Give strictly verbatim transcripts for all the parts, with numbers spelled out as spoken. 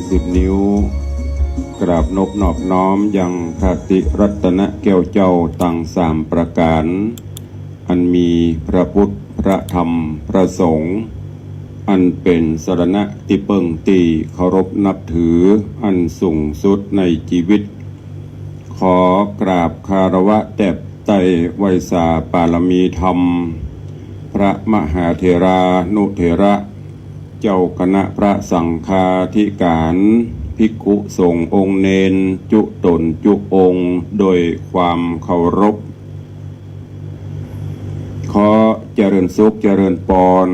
สิบนิ้ว กราบนบนอบน้อมยังพระติรัตนแก้วเจ้าตังสามประก๋าน อันมีพระพุทธ พระธรรม พระสงฆ์ อันเป๋นสรณะตี้เปิ้งตี้เคารพนับถืออันสูงสุดในจีวิต ขอกราบคารวะแตบไต้ไหว้สาปารมีธรรม พระมหาเถรานุเถระ เจ้าคณะพระสังฆาธิก๋าน ภิกขุสงฆ์องค์เณรจุ๊ต๋นจุ๊องค์ โดยความเคารพ ขอเจริญสุขเจริญปอน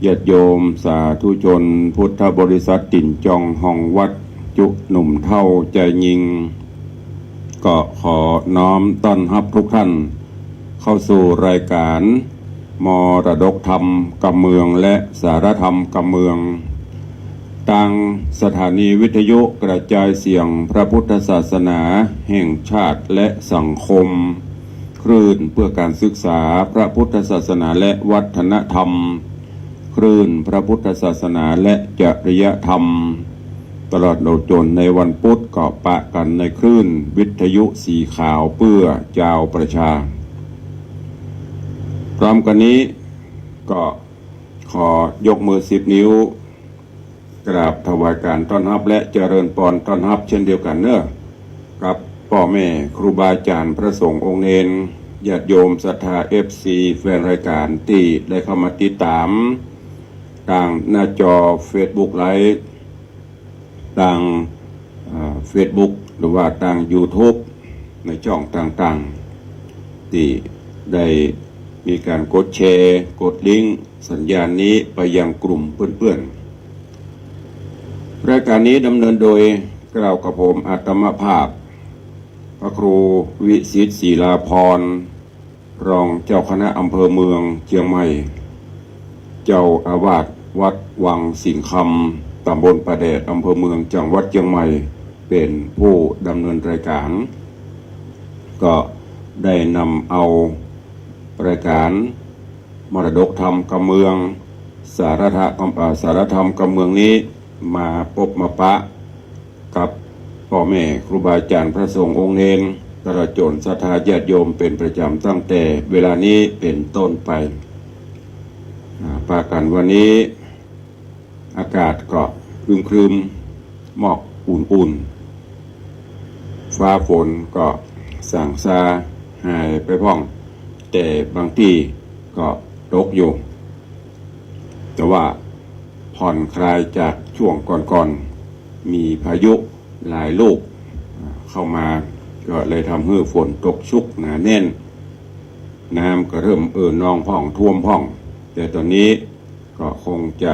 ญาติโยมสาธุชนพุทธบริษัทตี๋นจองห้องวัดจุ๊หนุ่มเฒ่าจายญิง ก็ขอน้อมต้อนฮับทุกท่านเข้าสู่รายก๋าน มรดกธรรมกำเมืองและสารธรรมกำเมือง ตางสถานีวิทยุกระจายเสียงพระพุทธศาสนาแห่งชาติและสังคม คลื่นเพื่อการศึกษาพระพุทธศาสนาและวัฒนธรรม คลื่นพระพุทธศาสนาและจริยธรรม ตลอดโดยจนในวันพุธก็ปะกั๋นในคลื่นวิทยุสีขาวเพื่อจาวประชา พร้อมกั๋นนี้ก็ขอยกมือสิบนิ้ว กราบถวายก๋านต้อนฮับและเจริญปอนต้อนฮับเช่นเดียวกั๋นเนาะ กับป้อแม่ครูบาอาจ๋ารย์พระสงฆ์องค์เณร ญาติโยมศรัทธา เอฟซี แฟนรายก๋านตี้ได้เข้ามาติดต๋าม ตางหน้าจอเฟซบุ๊กไลฟ์ ตาง อ่า เฟซบุ๊ก หรือว่าตางยูทูบ ในจ้องต่างๆ ตี้ได้มีก๋านกดแชร์ กดลิงก์สัญญาณนี้ไปยังกลุ่มเปื้อนๆ รายก๋านนี้ดำเนินโดยเกล้ากับผมอาตมาภาพ พระครูวิสิทธิ์ ศิลาภรณ์ รองเจ้าคณะอำเภอเมืองเจียงใหม่ เจ้าอาวาสวัดวังสิงห์คำ ต๋ำบลป่าแดด อำเภอเมือง จังหวัดเจียงใหม่ เป๋นผู้ดำเนินรายก๋าน ก็ได้นำเอารายก๋านมรดกธรรมกำเมือง สารธรรม อ่า สารธรรมกำเมืองนี้มาปบมาปะ กับป้อแม่ครูบาอาจ๋ารย์พระสงฆ์องค์เณร ตลอดจนศรัทธาญาติโยมเป๋นประจ๋ำตั้งแต่เวลานี้เป๋นต้นไป อ่า ปะกั๋นวันนี้ อากาศก็ครึมๆ หมอกอุ่นๆ ฟ้าฝนก็ส่างซาหายไปพ่อง แต่บางตี้ก็ตกอยู่ แต่ว่าผ่อนคลายจากช่วงก่อนๆ มีพายุหลายลูกเข้ามา ก็เลยทำหื้อฝนตกชุกหนาแน่น น้ำก็เริ่มเอ่อนองพ่องท่วมพ่อง แต่ต๋อนนี้ก็คงจะ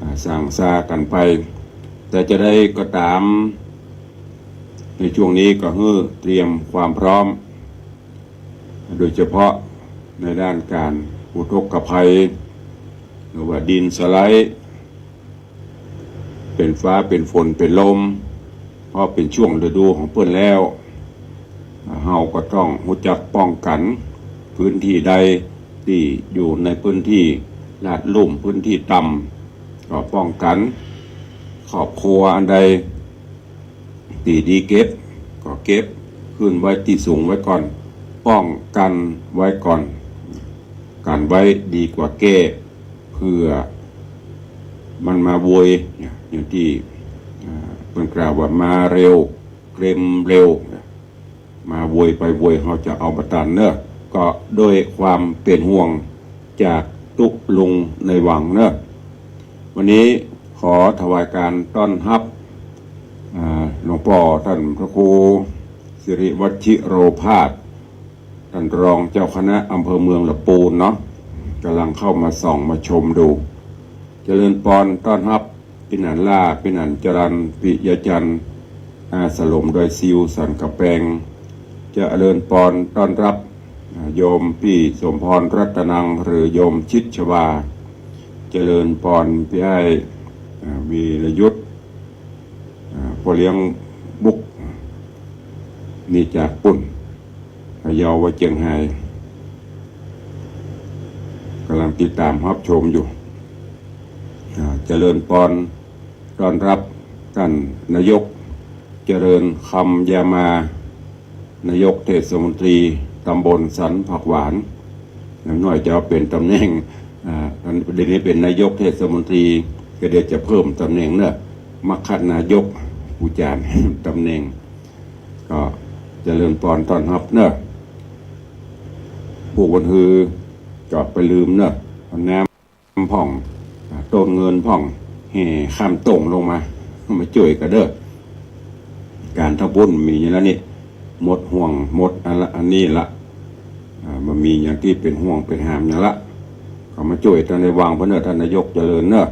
อ่า ส่างซากั๋นไป แต่จะใดก็ต๋าม ในช่วงนี้ก็หื้อเตรียมความพร้อม โดยเฉพาะในด้านก๋านอุทกภัย หรือว่าดินสไลด์ เป๋นฟ้าเป๋นฝนเป๋นลม เพราะเป๋นช่วงฤดูของเปิ้นแล้ว เฮาก็ต้องฮู้จักป้องกั๋น พื้นตี้ใดตี้อยู่ในพื้นตี้ลาดลุ่ม พื้นตี้ต่ำ ก็ป้องกั๋น ครอบครัวอันใด ตี้ดีเก็บก็เก็บขึ้นไว้ตี้สูงไว้ก่อน ป้องกั๋นไว้ก่อน กั๋นไว้ดีกว่าแก้ เผื่อมันมาโวย เนี่ย อย่างตี้ อ่า เปิ้นกล่าวว่ามาเร็ว เกร็มเร็ว มาโวยไปโวย เฮาจะเอาบ่ตันเนาะ ก็ด้วยความเป๋นห่วงจากตุ๊ลุงในวังเนาะ วันนี้ขอถวายก๋านต้อนฮับ อ่า หลวงป้อต้านพระครูสิริวัชชิโรภาส ต้านรองเจ้าคณะอำเภอเมืองละปูนเนาะ ก่ำลังเข้ามาส่องมาชมดู เจริญปอนต้อนฮับ ปี้หนานหล้า ปี้หนานจรัญ ปิยะจันทร์ อาสลมดอยซิว สันก๋ำแปง เจริญปอนต้อนฮับ อ่า โยมปี้สมพรรัตนัง หรือโยมชิดชวา เจริญปอนปี้อ้าย อ่า วีรยุทธ อ่า ป้อเลี้ยงบุก นี่จากปุ้น พะเยาว่าเจียงฮาย ก่ำลังติดต๋ามฮับชมอยู่ อ่า เจริญปอน ต้อนรับต้านนายกเจริญคำยามา นายกเทศมนตรีตำบลสันผักหวาน น้ำน้อยจะเอาเป๋นต๋ำแหน่ง อ่า อัน เดี๋ยวนี้เป๋นนายกเทศมนตรี ก็เดี๋ยวจะเพิ่มต๋ำแหน่งเนาะ มัคคนายก ผู้จ๋ารต๋ำแหน่ง ก็เจริญปอนต้อนฮับเนาะ ผู้บนฮือก็บ่าลืมเนาะ เอาน้ำพ่อง อ่า ต้นเงินพ่อง แห่ข้ามโต้งลงมา มาจ้วยกั๋นเด้อ ก๋านทำบุญมีอยู่แล้วนี่ หมดห่วง หมดอันละ อันนี้ละ อ่า บ่มีหยังตี้เป๋นห่วงเป๋นหามหยังละ ก็มาจ้วยต๋ามในวางเปิ้นเนาะ ต้านนายกเจริญเนาะ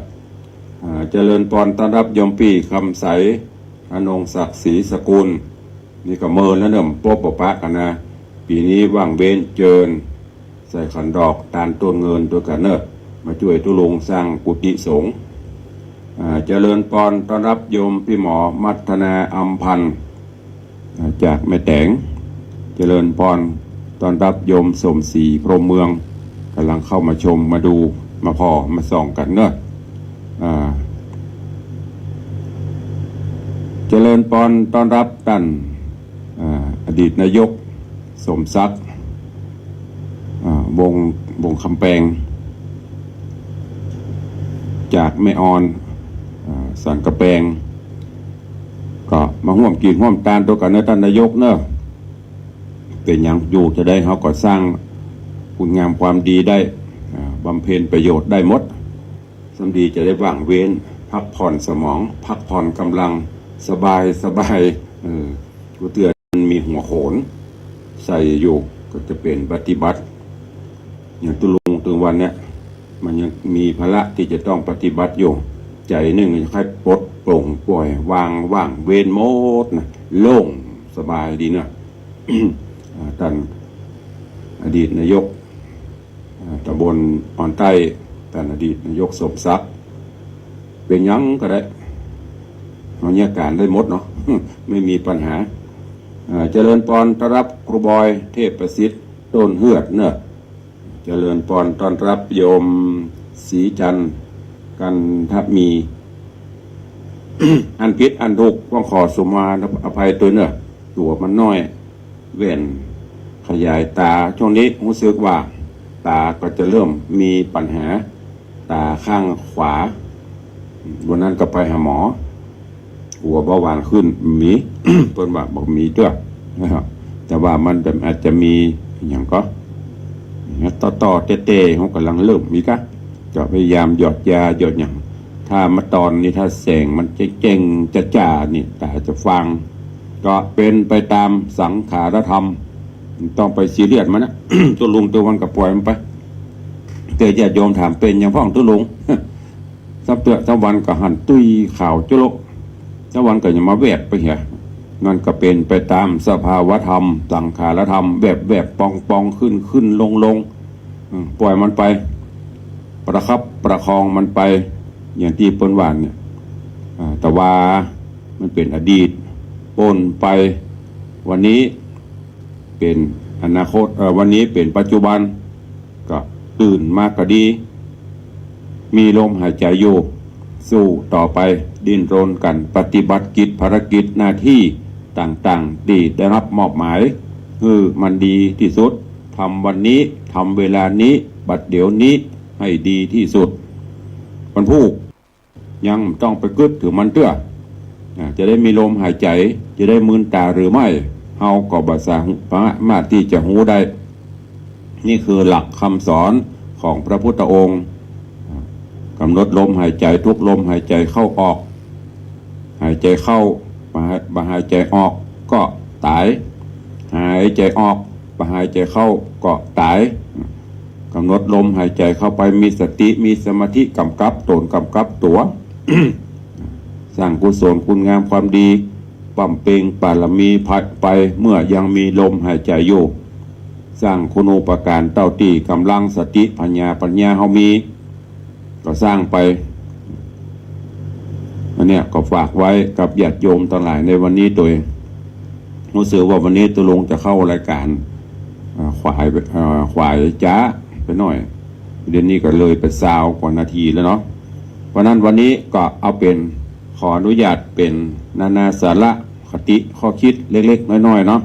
อ่า เจริญปอนต้อนฮับโยมปี้คำใส อนงศักดิ์ศรีสกุล นี่ก็เมินแล้วเนาะ บ่ปะกั๋นนะ ปี๋นี้ว่างเว้นเจิญ ใส่ขันดอกตานต้นเงินตวยกั๋นเนาะ มาจ้วยตุ๊ลุงสร้างกุฏิสงฆ์ อ่า เจริญปอนต้อนฮับโยมปี้หมอมัทนาอำพันธ์ อ่า จากแม่แตง เจริญปอนต้อนฮับโยมสมศรีพรหมเมือง ก่ำลังเข้ามาชม มาดู มาผ่อ มาส่องกั๋นเนาะ อ่า เจริญปอนต้อนฮับต้าน อ่า อดีตนายกสมศักดิ์ อ่า วงศ์ วงศ์คำแปง จากแม่ออน อ่า สันกำแปง ก็มาฮ่วมกิ๋นฮ่วมตานตวยกั๋นเนาะ ต้านนายกเนาะ เป๋นหยังอยู่จะได้ เฮาก็สร้างคุณงามความดีได้ อ่า บำเพ็ญประโยชน์ได้หมด สำดีจะได้ว่างเว้น พักผ่อนสมอง พักผ่อนก๋ำลัง สบาย สบาย เออ กูเตือน มันมีหัวโขนใส่อยู่ ก็จะเป๋นปฏิบัติ อย่างตุ๊ลุงตึงวันเนี้ย มันยังมีภาระตี้จะต้องปฏิบัติอยู่ ใจ๋นึ่งยังใค่ปลดปลงปล่อยวาง ว่างเว้นหมดนะ โล่งสบายดีเนาะ อ่า ต้านอดีตนายก อ่า ตำบลออนใต้ ต้านอดีตนายกสมศักดิ์ เป๋นหยังก็ได้ เฮาเยียะก๋านได้หมดเนาะ ไม่มีปัญหา อ่า เจริญปอนต้อนฮับครูบอย เทพประสิทธิ์ ต้นเฮือดเนาะ เจริญปอนต้อนฮับโยมศรีจันทร์ กันทะมี อันผิดอันถูกต้องขอสุมาอภัยตวยเนาะ ตั๋วมันน้อย แว่นขยายต๋า ช่วงนี้ฮู้สึกว่าต๋าก็จะเริ่มมีปัญหา ต๋าข้างขวา วันนั้นก็ไปหาหมอ กั๋วเบาหวานขึ้น มี เปิ้นว่าบ่มีเตื้อ แต่ว่ามันจะ อาจจะมีหยังก็ ต่อๆ เต้ๆ เฮาก่ำลังเริ่มมีกะ จะพยายามหยอดยาหยอดหยัง ถ้ามาตอนนี้ถ้าแสงมันเจ้งๆ จ้าๆ นี่ต๋าจะฟาง ก็เป๋นไปต๋ามสังขารธรรม ต้องไปซีเรียสมันนะ ตุ๊ลุงตุ๊วันก็ปล่อยมันไป แต่ญาติโยมถามเป๋นหยังพ่องตุ๊ลุง สักเตื้อสักวันก็หันตุ้ยขาวจุลก สักวันก็ยังมาแวบไปเหีย นั่นก็เป๋นไปต๋ามสภาวธรรม สังขารธรรม แวบๆ ปองๆ ขึ้นๆ ลงๆ อืม ปล่อยมันไป ประคับประคองมันไป อย่างตี้เปิ้นว่าเนี่ย อ่า แต่ว่ามันเป๋นอดีต ป๊นไป วันนี้เป๋นอนาคต เอ่อ วันนี้เป๋นปัจจุบัน ก็ตื่นมาก็ดี มีลมหายใจ๋อยู่ สู้ต่อไป ดิ้นรนกั๋น ปฏิบัติกิจภารกิจหน้าตี้ต่างๆ ตี้ได้ฮับมอบหมาย หื้อมันดีตี้สุด ทำวันนี้ ทำเวลานี้ บัดเดี๋ยวนี้ ให้ดีตี้สุด วันพูก ยังต้องไปกึ๊ดถือมันเตื้อ อ่า จะได้มีลมหายใจ๋ จะได้มืนต๋าหรือไม่ เฮาก็บ่สามารถตี้จะฮู้ได้ นี่คือหลักคำสอนของพระพุทธองค์ อ่า กำหนดลมหายใจ๋ทุกลมหายใจ๋เข้าออก หายใจ๋เข้า บ่หาย บ่หายใจ๋ออกก็ต๋าย หายใจ๋ออก บ่หายใจ๋เข้าก็ต๋าย กำหนดลมหายใจ๋เข้าไป มีสติ มีสมาธิ ก๋ำกับต๋น ก๋ำกับตั๋ว สร้างกุศลคุณงามความดี บำเพ็ญบารมีไป เมื่อยังมีลมหายใจ๋อยู่ สร้างคุณูปการเต้าตี้ก๋ำลังสติผญาปัญญาเฮามี ก็สร้างไป อันเนี้ยก็ฝากไว้กับญาติโยมตังหลายในวันนี้ตวย ฮู้สึกว่าวันนี้ตุ๊ลุงจะเข้ารายก๋าน อ่า ขวายไป อ่า ขวายจ๊าไปหน้อย เดี๋ยวนี้ก็เลยไปซาวกว่านาทีแล้วเนาะ เพราะนั้นวันนี้ก็เอาเป๋น ขออนุญาตเป๋นนานาสาระคติข้อคิดเล็กๆ น้อยๆ เนาะ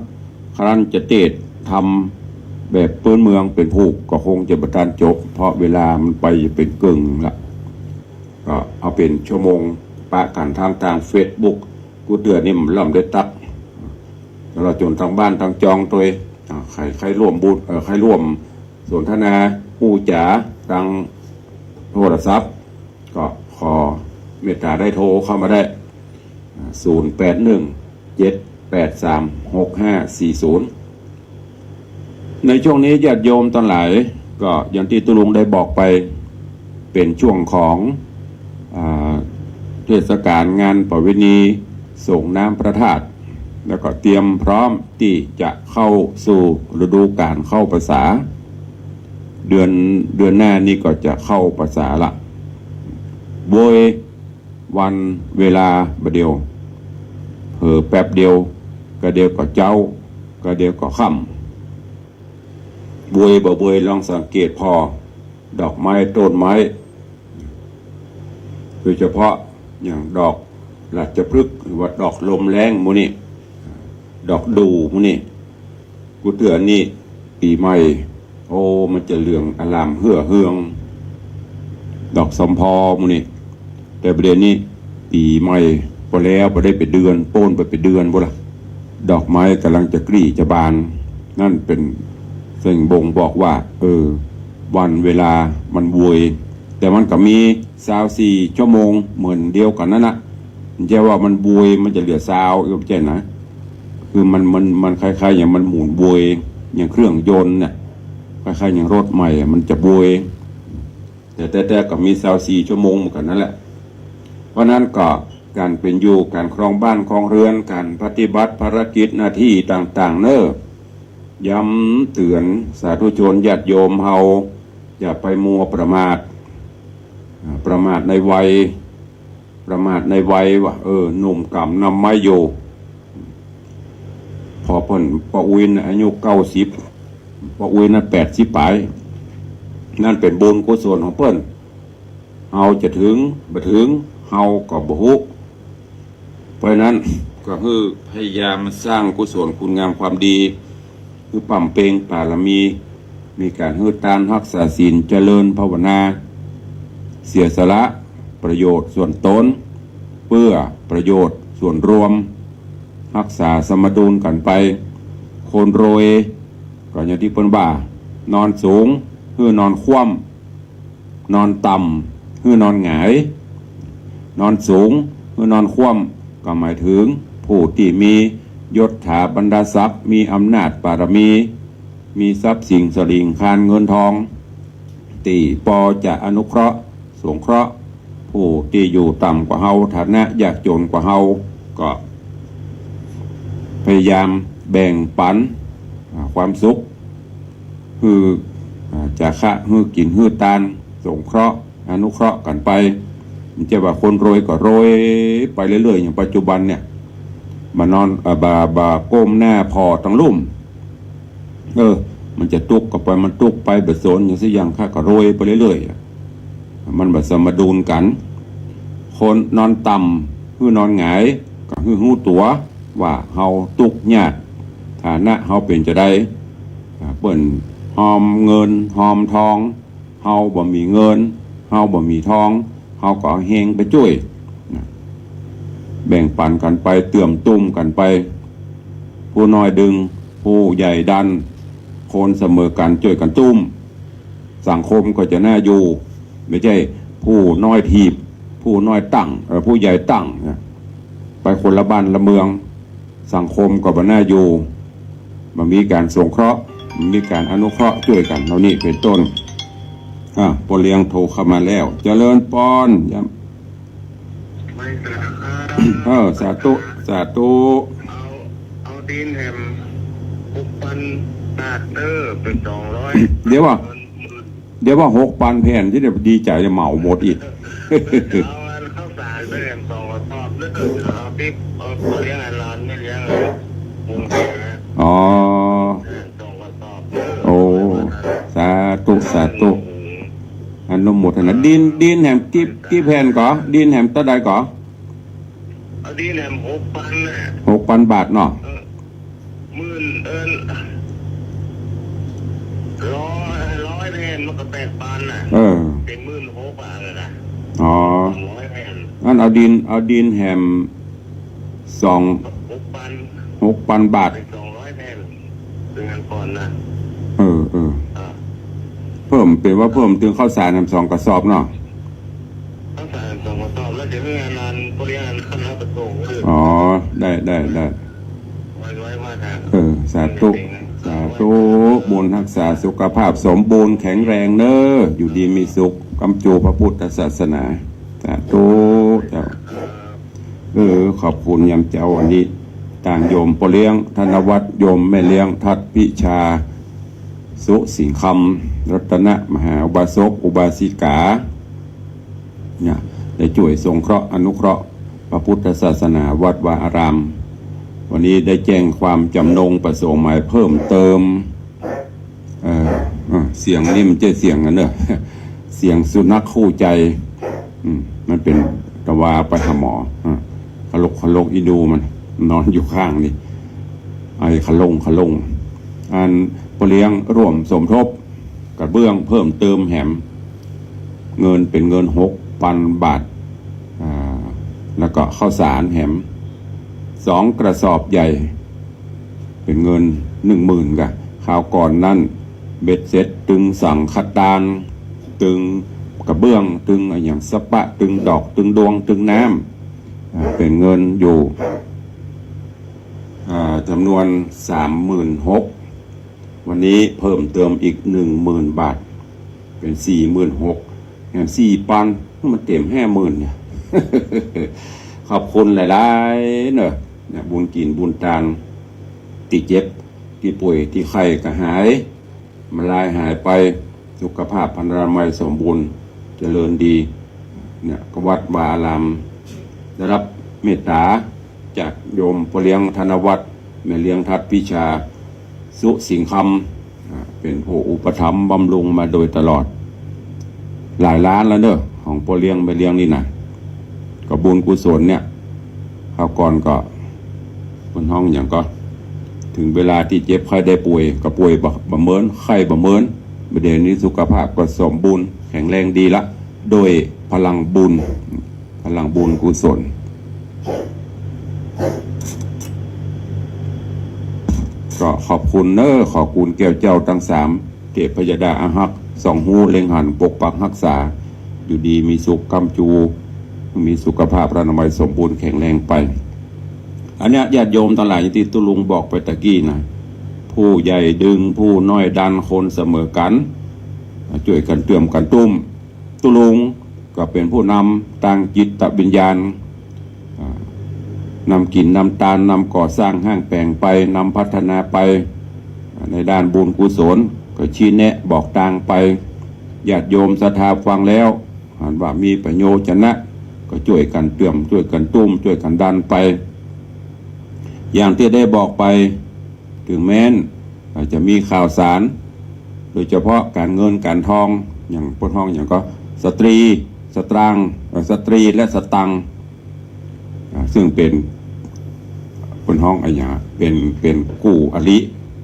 ครั้นจะเตสน์ทำแบบปื๊นเมืองเป๋นผูกก็คงจะบ่ตันจบ เพราะเวลามันไปจะเป๋นเกิ่งละ ก็เอาเป๋นชั่วโมงปะกั๋นตางตางเฟซบุ๊ก กู้เตื้อนี่มันล่ำได้ตั๊ก ตลอดจ๋นตางบ้านตางจองตวย อ่า ใผ ใผร่วมบุญ เอ่อ ใผร่วมสนทนาอู้จ๋าตางโทรศัพท์ ก็ขอเมตต๋าได้โทรเข้ามาได้ อ่า ศูนย์แปดหนึ่ง เจ็ดแปดสาม หกห้าสี่ศูนย์ ในช่วงนี้ญาติโยมตังหลาย ก็อย่างตี้ตุ๊ลุงได้บอกไป เป๋นช่วงของ อ่า เทศกาลงานประเวณีส่งน้ำพระธาตุ แล้วก็เตรียมพร้อมตี้จะเข้าสู่ฤดูก๋าลเข้าพรรษา เดือน เดือนหน้านี่ก็จะเข้าพรรษาละ โวยวันเวลาบ่าเดี่ยว เผลอแป๊บเดียว กะเดี่ยวก็เจ๊า กะเดี่ยวก็ค่ำ โวยบ่โวย ลองสังเกตผ่อ ดอกไม้ต้นไม้ โดยเฉพาะอย่างดอกราชพฤกษ์ หรือว่าดอกลมแล้งหมู่นี้ ดอกดู่หมู่นี้ กู้เตื้อนี่ปี๋ใหม่ โอ้ มันจะเหลืองอร่ามเหื้อเฮือง ดอกสมภอหมู่นี้ แต่บ่าเดี่ยวนี้ปี๋ใหม่ปอแล้ว บ่ได้เป๋นเดือน โป๊นไปเป๋นเดือนปู้นละ ดอกไม้ก่ำลังจะกลี้จะบาน นั่นเป๋นสิ่งบ่งบอกว่า เออ วันเวลามันโวย แต่มันก็มีซาวสี่ชั่วโมงเหมือนเดียวกั๋นนั่นนะ บ่ใจ้ว่ามันโวยมันจะเหลือซาว เออ บ่ใจ้นะ คือมัน มัน มันคล้ายๆ อย่างมันหมุนโวย อย่างเครื่องยนต์เนี่ย คล้ายๆ อย่างรถใหม่อะ มันจะโวย แต่แต๊ๆ ก็มีซาวสี่ชั่วโมงเหมือนกั๋นนั่นแหละ เพราะนั้นก็ก๋านเป๋นอยู่ ก๋านครองบ้านครองเฮือน ก๋านปฏิบัติภารกิจหน้าตี้ต่างๆ เน้อ ย้ำเตื๋อนสาธุชนญาติโยมเฮา อย่าไปมัวประมาท อ่า ประมาทในวัย ประมาทในวัยว่า เออ หนุ่มกำนำไม้อยู่ ผ่อเปิ้น ป้ออุ๊ยน่ะอายุเก้าสิบ ป้ออุ๊ยนั้นแปดสิบป๋าย นั่นเป๋นบุญกุศลของเปิ้น เฮาจะเถิงบ่เถิง เฮาก็บ่ฮู้ เพราะฉะนั้นก็หื้อพยายามสร้างกุศลคุณงามความดี หื้อบำเพ็ญบารมี มีก๋านหื้อตาน ฮักษาศีล เจริญภาวนา เสียสละประโยชน์ส่วนตน เพื่อประโยชน์ส่วนรวม ฮักษาสมดุลกั๋นไป คนรวยก็อย่างตี้เปิ้นว่า นอนสูงหื้อนอนคว่ำ นอนต่ำหื้อนอนหงาย นอนสูงหื้อนอนคว่ำ ก็หมายเถิงผู้ตี้มียศถาบรรดาศักดิ์ มีอำนาจบารมี มีทรัพย์สินสะหลิงคลานเงินทอง ตี้ปอจะอนุเคราะห์สงเคราะห์ ผู้ตี้อยู่ต่ำกว่าเฮา ฐานะยากจ๋นกว่าเฮา ก็พยายามแบ่งปั๋น อ่า ความสุข หื้อ อ่า จาคะ หื้อกิ๋น หื้อตาน สงเคราะห์ อนุเคราะห์กั๋นไป บ่ใจ้ว่าคนรวยก็รวยไปเรื่อยๆ อย่างปัจจุบันเนี่ย บ่นอน อ่า บ่ บ่ก้มหน้าผ่อตังลุ่ม เออ มันจะตุ๊กข์ก็ปล่อยมันตุ๊กข์ไป บ่สนหยังสักอย่าง ข้าก็รวยไปเรื่อยๆ อะ มันบ่สมดุลกั๋น คนนอนต่ำหื้อนอนหงาย ก็หื้อฮู้ตั๋วว่าเฮาตุ๊กข์ยาก ฐานะเฮาเป๋นจาใด อ่า เปิ้นหอมเงินหอมทอง เฮาบ่มีเงิน เฮาบ่มีทอง เฮาก็เอาแฮงไปจ้วย นะ แบ่งปั๋นกั๋นไป เตื้อมตุ้มกั๋นไป ผู้น้อยดึง ผู้ใหญ่ดัน คนเสมอกั๋นจ้วยกั๋นตุ้ม สังคมก็จะน่าอยู่ บ่ใจ้ผู้น้อยถีบ ผู้น้อยตั้ง เอ่อ ผู้ใหญ่ตั้ง นะ ไปคนละบ้านละเมือง สังคมก็บ่น่าอยู่ บ่มีก๋านสงเคราะห์ บ่มีก๋านอนุเคราะห์จ้วยกั๋น เหล่านี้เป๋นต้น อ่ะ ป้อเลี้ยงโทรเข้ามาแล้ว เจริญปอน ย้ำ ไม่สาธุ เออ สาธุ สาธุ เอา เอาดินแหมหกปันบาทเด้อ เป๋นสองร้อย เดี๋ยวว่า เดี๋ยวว่าหกปันแผ่นตี้เดี๋ยวดีใจ๋จะเหมาหมดอีก เอาอันข้าวสารไปแหมสองกระสอบเด้อ เอาติ๊บ เอาเลี้ยงอันหลาน ไม่เลี้ยงอันบุญแผ่นะ อ๋อ เออ สองกระสอบเด้อ โอ้ สาธุ สาธุ อนุโมทนา ดิน ดินแหมกี่ กี่แผ่นก่อ ดินแหมเต้าใดก่อ ดีแหลมหกปันน่ะ หกปันบาทเนาะ เออ หมื่น เออ ร้อย ร้อยแผ่นมันก็แปดปันน่ะ เออ เป๋นหมื่นหกบาทเลยนะ อ๋อ สองร้อยแผ่น อั้นเอาดิน เอาดินแหมสอง หกปัน หกปันบาท เป๋นสองร้อยแผ่น เป๋นเงินปอนด์นะ เออ เออ อ่า เพิ่ม เป๋นว่าเพิ่มตึงข้าวสารแหมสองกระสอบเนาะ ข้าวสารสองกระสอบ แล้วจะหื้ออันนั้น ปอเลี้ยงอันคันเอาไปส่ง เออ อ๋อ ได้ ได้ ได้ ไว้ ไว้ว่ากัน เออ สาธุ สาธุ บุญฮักษาสุขภาพสมบูรณ์แข็งแรงเน้อ อยู่ดีมีสุข ก้ำจูพระพุทธศาสนา สาธุเจ้า เออ ขอบคุณยามเจ๊า วันนี้ ตางโยมปอเลี้ยงธนวัฒน์ โยมแม่เลี้ยงทัดพิชา สุสิงคำ รัตนมหาอุบาสกอุบาสิกา เนี่ย ได้จ้วยสงเคราะห์อนุเคราะห์พระพุทธศาสนาวัดวาอาราม วันนี้ได้แจ้งความจำนงประสงค์หมายเพิ่มเติม เอ่อ เอ่อ เสียงนี่มันใจ้เสียงอันเนอะ เสียงสุนัขคู่ใจ อืม มันเป๋นตะวาไปหาหมอ อ่ะ ขะลกขะลกอีดูมัน นอนอยู่ข้างนี่ ไอขะลงขะลง อันปอเลี้ยงร่วมสมทบกระเบื้องเพิ่มเติมแหม เงินเป๋นเงินหกปันบาท อ่า แล้วก็ข้าวสารแหมสองกระสอบใหญ่ เป๋นเงินหนึ่งหมื่นก่ะ คราวก่อนนั้นเบ็ดเสร็จตึงสังฆทาน ตึงกระเบื้อง ตึงอะหยังสะปะ ตึงดอก ตึงดวง ตึงน้ำ อ่า เป๋นเงินอยู่ อ่า จำนวนสามหมื่นหก วันนี้เพิ่มเติมอีกหนึ่งหมื่นบาท เป๋นสี่หมื่นหก แหมสี่ปัน มันเต๋มห้าหมื่นเนี่ย ขอบคุณหลายๆ เนอะ เนี่ย บุญกิ๋นบุญตาน ตี้เจ็บ ตี้ป่วย ตี้ไข้ก็หาย มันลายหายไป สุขภาพพรรณนามัยสมบูรณ์ เจริญดี เนี่ย ก็วัดวาอาราม ได้รับเมตตาจากโยมปอเลี้ยงธนวัฒน์ แม่เลี้ยงทัดพิชา สุสิงคำ อ่า เป๋นผู้อุปถัมภ์บำรุงมาโดยตลอด หลายล้านแล้วเนอะ ของปอเลี้ยงแม่เลี้ยงนี่นะ ก็บุญกุศลเนี่ย คราวก่อนก็ เปิ้นฮ้องหยังก็ ถึงเวลาตี้เจ็บไข้ได้ป่วย ก็ป่วยบ่ บ่เมิน ไข้บ่เมิน บ่าเดี่ยวนี้สุขภาพก็สมบูรณ์แข็งแรงดีละ โดยพลังบุญ พลังบุญกุศล ก็ขอบคุณเน้อ ขอบคุณแก้วเจ้าตังสาม เทพยดาอาฮัก ส่องฮู้เล็งหัน ปกปักฮักษา อยู่ดีมีสุข ก้ำจู มีสุขภาพพรรณนามัยสมบูรณ์แข็งแรงไป อันเนี้ยญาติโยมตังหลายตี้ตุ๊ลุงบอกไปตะกี้นะ ผู้ใหญ่ดึง ผู้น้อยดัน คนเสมอกั๋น จ้วยกั๋นเตื้อมกั๋นตุ้ม ตุ๊ลุงก็เป๋นผู้นำตางจิตวิญญาณ อ่า นำกิ๋นนำตาน นำก่อสร้างห้างแป๋งไป นำพัฒนาไป อ่า ในด้านบุญกุศล ก็ชี้แนะบอกตางไป ญาติโยมศรัทธาฟังแล้ว หันว่ามีประโยชน์นะ ก็จ้วยกั๋นเตื้อม จ้วยกั๋นตุ้ม จ้วยกั๋นดันไป อย่างตี้ได้บอกไป เถิงแม้น อ่า จะมีข่าวสาร โดยเฉพาะก๋านเงินก๋านทอง อย่างเปิ้นฮ้องหยังก็สตรี สตางค์ เอ่อ สตรีและสตังค์ อ่า ซึ่งเป๋น เปิ้นฮ้องอะหยัง เป๋น เป๋นคู่อริ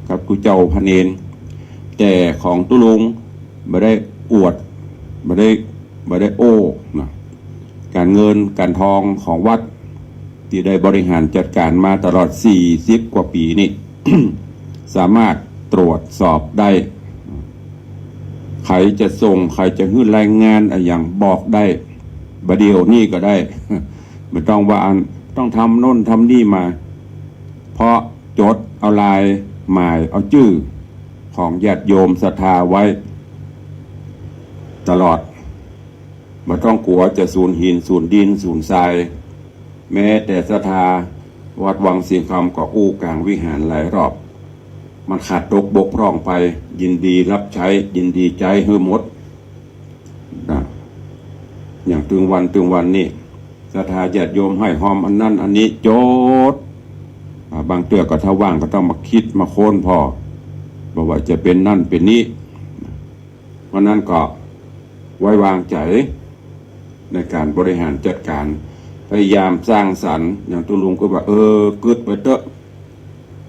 กับตุ๊เจ้าพระเณร แต่ของตุ๊ลุงบ่ได้อวด บ่ได้ บ่ได้โอ้นะ ก๋านเงินก๋านทองของวัด ตี้ได้บริหารจัดก๋านมาตลอดสี่สิบกว่าปี๋นี่ สามารถตรวจสอบได้ ใผจะส่ง ใผจะหื้อรายงานอะหยังบอกได้ บ่าเดี่ยวนี้ก็ได้ บ่ต้องว่าอันต้องทำโน่นทำนี่มา เพราะจดเอาลายหมายเอาจื้อของญาติโยมศรัทธาไว้ตลอด บ่ต้องกั๋วจะสูญหิน สูญดิน สูญทราย แม้แต่ศรัทธาวัดวังสิงห์คำก็อู้ก๋างวิหารหลายรอบ มันขาดตกบกพร่องไป ยินดีรับใจ๊ ยินดีใจ๊หื้อหมดนะ อย่างเถิงวัน เถิงวันนี้ ศรัทธาญาติโยมให้ฮอมอันนั้นอันนี้จด อ่า บางเตื้อก็ถ้าว่างก็ต้องมาคิดมาค้นผ่อ บ่ว่าจะเป๋นนั่นเป๋นนี้ เพราะนั้นก็ไว้วางใจ๋ในก๋านบริหารจัดก๋าน พยายามสร้างสรรค์ อย่างตุ๊ลุงก็ว่า เออ กึ๊ดไปเต๊อะ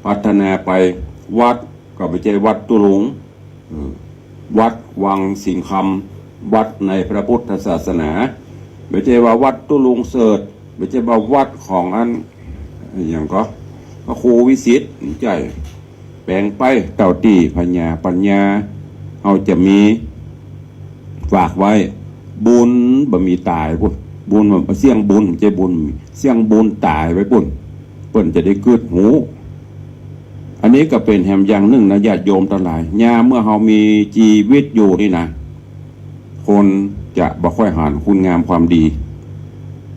พัฒนาไป วัดก็บ่ใจ้วัดตุ๊ลุง เออ วัดวังสิงห์คำ วัดในพระพุทธศาสนา บ่ใจ้ว่าวัดตุ๊ลุงเสิร์ช บ่ใจ้ว่าวัดของอัน อะหยังก็ พระครูวิสิทธิ์ บ่ใจ้ แป๋งไปเต้าตี้ผญาปัญญา เฮาจะมี ฝากไว้ บุญบ่มีต๋ายปุ้น บุญบ่ เสี้ยงบุญ บ่ใจ้บุญ เสี้ยงบุญต๋ายไว้ปุ้น เปิ้นจะได้กึ๊ดฮู้ อันนี้ก็เป๋นแหมอย่างนึ่งนะ ญาติโยมตังหลาย ยามเมื่อเฮามีจีวิตอยู่นี่นะ คนจะบ่ค่อยหันคุณงามความดี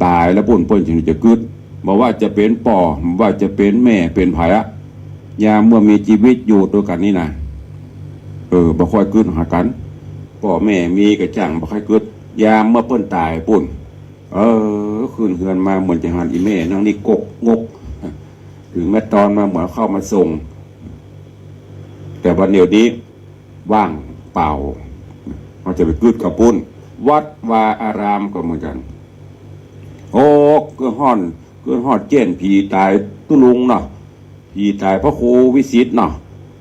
ต๋ายแล้วปุ้นเปิ้นจึงจะกึ๊ด บ่ว่าจะเป๋นป้อ บ่ว่าจะเป๋นแม่ เป๋นใผอะ ยามเมื่อมีจีวิตอยู่ตวยกั๋นนี่นะ เออ บ่ค่อยกึ๊ดหากั๋น ป้อแม่มีก็จ้างบ่ค่อยกึ๊ด ยามเมื่อเปิ้นต๋ายปุ้น เออ ขึ้นเฮือนมาเหมือนจะหันอี่แม่นางนี่กกงก ถึงแม่ตอนมาเหมือนเข้ามาส่ง แต่วันเดี๋ยวนี้ว่างเปล่า เฮาจะไปกึ๊ดกับปุ้น วัดวาอารามก็เหมือนกั๋น โอ้ กึ๊ดฮอด กึ๊ดฮอดเจ๊นผีต๋ายตุ๊ลุงเนาะ ผีต๋ายพระครูวิสิทธิ์เนาะ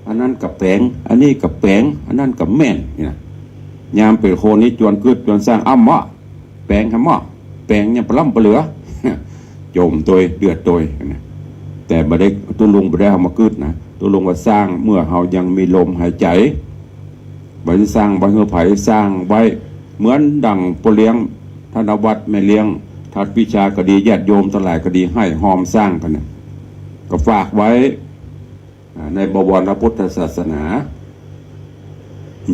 อันนั้นก็แป๋ง อันนี้ก็แป๋ง อันนั้นก็แม่นนี่นะ ยามเป๋นคนนี้จวนกึ๊ดจวนสร้าง อ้ำเมาะ แป๋งหาเมาะ แป๋งยังปะล้ำปะเหลือ จมตวย เดือดตวยนะ แต่บ่ได้ ตุ๊ลุงบ่ได้เอามากึ๊ดนะ ตุ๊ลุงว่าสร้างเมื่อเฮายังมีลมหายใจ๋ บ่ได้สร้างไว้หื้อใผ สร้างไว้ เหมือนดั่งป้อเลี้ยงธนวัฒน์ แม่เลี้ยงทัดวิชาก็ดี ญาติโยมตังหลายก็ดี ไห้ฮอมสร้างกั๋นเนี่ย ก็ฝากไว้ อ่า ในบวรพุทธศาสนา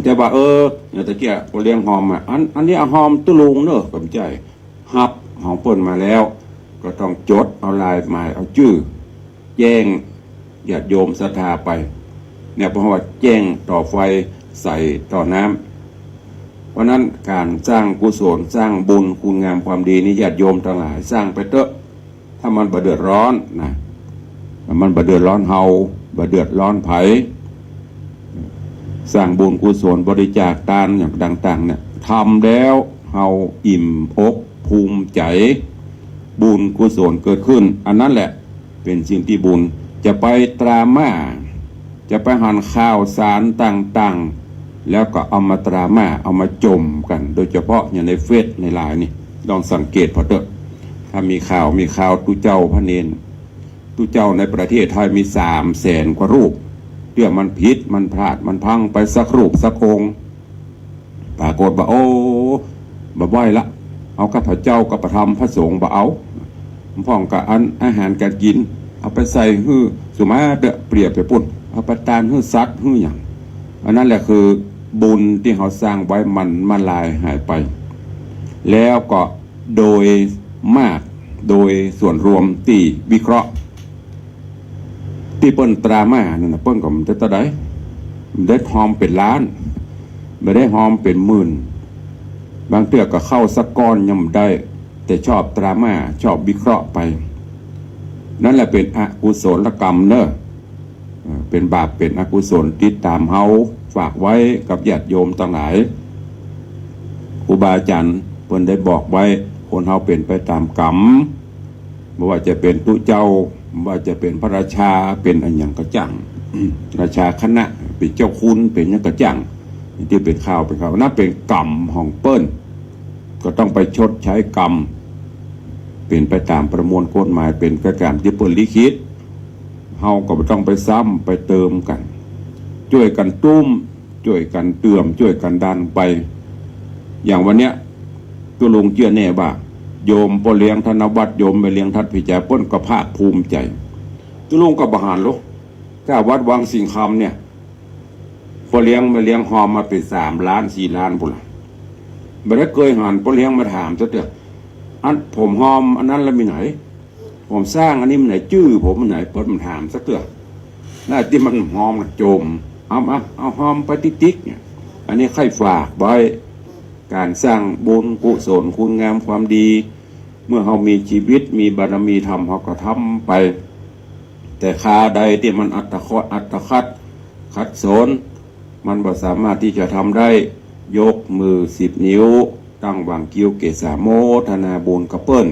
จะว่า เออ อย่างตะเกียะป้อเลี้ยงฮอมอะ อัน อันนี้ฮอมตุ๊ลุงเนอะ ก็บ่ใจ้ ฮับของเปิ้นมาแล้ว ก็ต้องจดเอาลายหมาย เอาจื้อ แจ้งญาติโยมศรัทธาไป เนี่ย เพราะว่าแจ้งต่อไฟ ใส่ต่อน้ำ เพราะนั้นก๋านสร้างกุศล สร้างบุญคุณงามความดีนี่ ญาติโยมตังหลาย สร้างไปเต๊อะ ถ้ามันบ่เดือดร้อนนะ ถ้ามันบ่เดือดร้อนเฮา บ่เดือดร้อนใผ สร้างบุญกุศล บริจาคตานอย่างต่างๆ เนี่ย ทำแล้วเฮาอิ่มอกภูมิใจ๋ บุญกุศลเกิดขึ้น อันนั้นแหละเป๋นสิ่งตี้บุญ จะไปตราม่า จะไปหันข่าวสารต่างๆ แล้วก็เอามาตราม่า เอามาจ่มกั๋น โดยเฉพาะอย่างในเฟซในไลน์นี่ ลองสังเกตผ่อเต๊อะ ถ้ามีข่าว มีข่าวตุ๊เจ้าพระเณร ตุ๊เจ้าในประเทศไทยมีสามแสนกว่ารูป เตื้อมันผิด มันพลาด มันพังไปสักรูปสักองค์ ปรากฏว่า โอ้ บ่ไหวละ เอาข้าพเจ้ากับพระธรรมพระสงฆ์บ่เอา พ่องกับอันอาหารก๋านกิ๋น เอาไปใส่หื้อสุมาเต๊อะ เปรียบไปปุ้น เอาไปตานหื้อสัตว์หื้อหยัง อันนั้นแหละคือบุญตี้เฮาสร้างไว้มันมาลายหายไป แล้วก็โดยมาก โดยส่วนรวมตี้วิเคราะห์ ตี้เปิ้นตราม่านั่นน่ะ เปิ้นก็บ่ได้เต้าใด บ่ได้ฮอมเป๋นล้าน บ่ได้ฮอมเป๋นหมื่น บางเตื้อก็เข้าสักก้อนยังบ่ได้ แต่ชอบตราม่า ชอบวิเคราะห์ไป นั่นแหละเป๋นอกุศลกรรมเนอะ เอ่อ เป๋นบาปเป๋นอกุศลติดต๋ามเฮา ฝากไว้กับญาติโยมตังหลาย ครูบาอาจ๋ารย์เปิ้นได้บอกไว้ คนเฮาเป๋นไปต๋ามกรรม บ่ว่าจะเป๋นตุ๊เจ้า บ่ว่าจะเป๋นพระราชา เป๋นอะหยังก็จ้าง ราชาคณะ เป๋นเจ้าคุณ เป๋นหยังก็จ้าง ตี้เป๋นข่าว เป๋นข่าว นั่นเป๋นกรรมของเปิ้น ก็ต้องไปชดใช้กรรม เป๋นไปต๋ามประมวลกฎหมาย เป๋นไปต๋ามตี้เปิ้นลิขิต เฮาก็บ่ต้องไปซ้ำไปเติมกั๋น จ้วยกั๋นตุ้ม จ้วยกั๋นเติม จ้วยกั๋นดันไป อย่างวันเนี้ย ตุ๊ลุงเจื้อแน่ว่า โยมป้อเลี้ยงธนวัฒน์ โยมแม่เลี้ยงทัดวิชา เปิ้นก็ภาคภูมิใจ๋ ตุ๊ลุงก็บ่หันหรอก ก้าวัดวังสิงห์คำเนี่ย ป้อเลี้ยงแม่เลี้ยงฮอมมาเป๋นสามล้านสี่ล้านปุ้นละ บ่ได้เกยหันป้อเลี้ยงมาถามสักเตื้อ อันผมฮอมอันนั้นแล้วมีไหน ผมสร้างอันนี้มีไหน จื้อผมมีไหน เปิ้นบ่ถามสักเตื้อ หน้าตี้มันฮอมน่ะจ่ม เอา เอา เอาฮอมไปติ๊กๆ เนี่ย อันนี้ใค่ฝากไว้ ก๋านสร้างบุญกุศลคุณงามความดี เมื่อเฮามีจีวิตมีบารมีธรรมเฮาก็ทำไป แต่คราวใดตี้มันอัตคัด อัตคัด ขัดสน มันบ่สามารถตี้จะทำได้ ยกมือสิบนิ้ว ตั้งหว่างคิ้วเกศา โมทนาบุญกับเปิ้น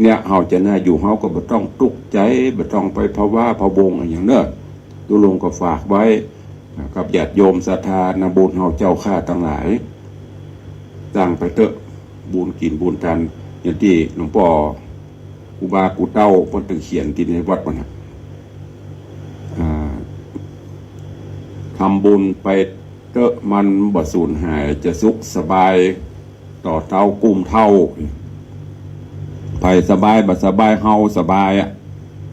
เนี่ย เฮาจะน่าอยู่ เฮาก็บ่ต้องตุ๊กใจ๋ บ่ต้องไปผวาพะวงอะหยังเน่อ ตุ๊ลุงก็ฝากไว้ กับญาติโยมศรัทธานักบุญเฮาเจ้าข้าตังหลาย สร้างไปเต๊อะ บุญกิ๋นบุญตาน อย่างตี้หลวงป้อ ครูบาครูเต้าเปิ้นตึงเขียนตี้ในวัดมันน่ะ อ่า ทำบุญไปเต๊อะ มันบ่สูญหาย จะสุขสบาย ต่อเต้ากู้มเฒ่า ใผสบายบ่สบาย เฮาสบายอะ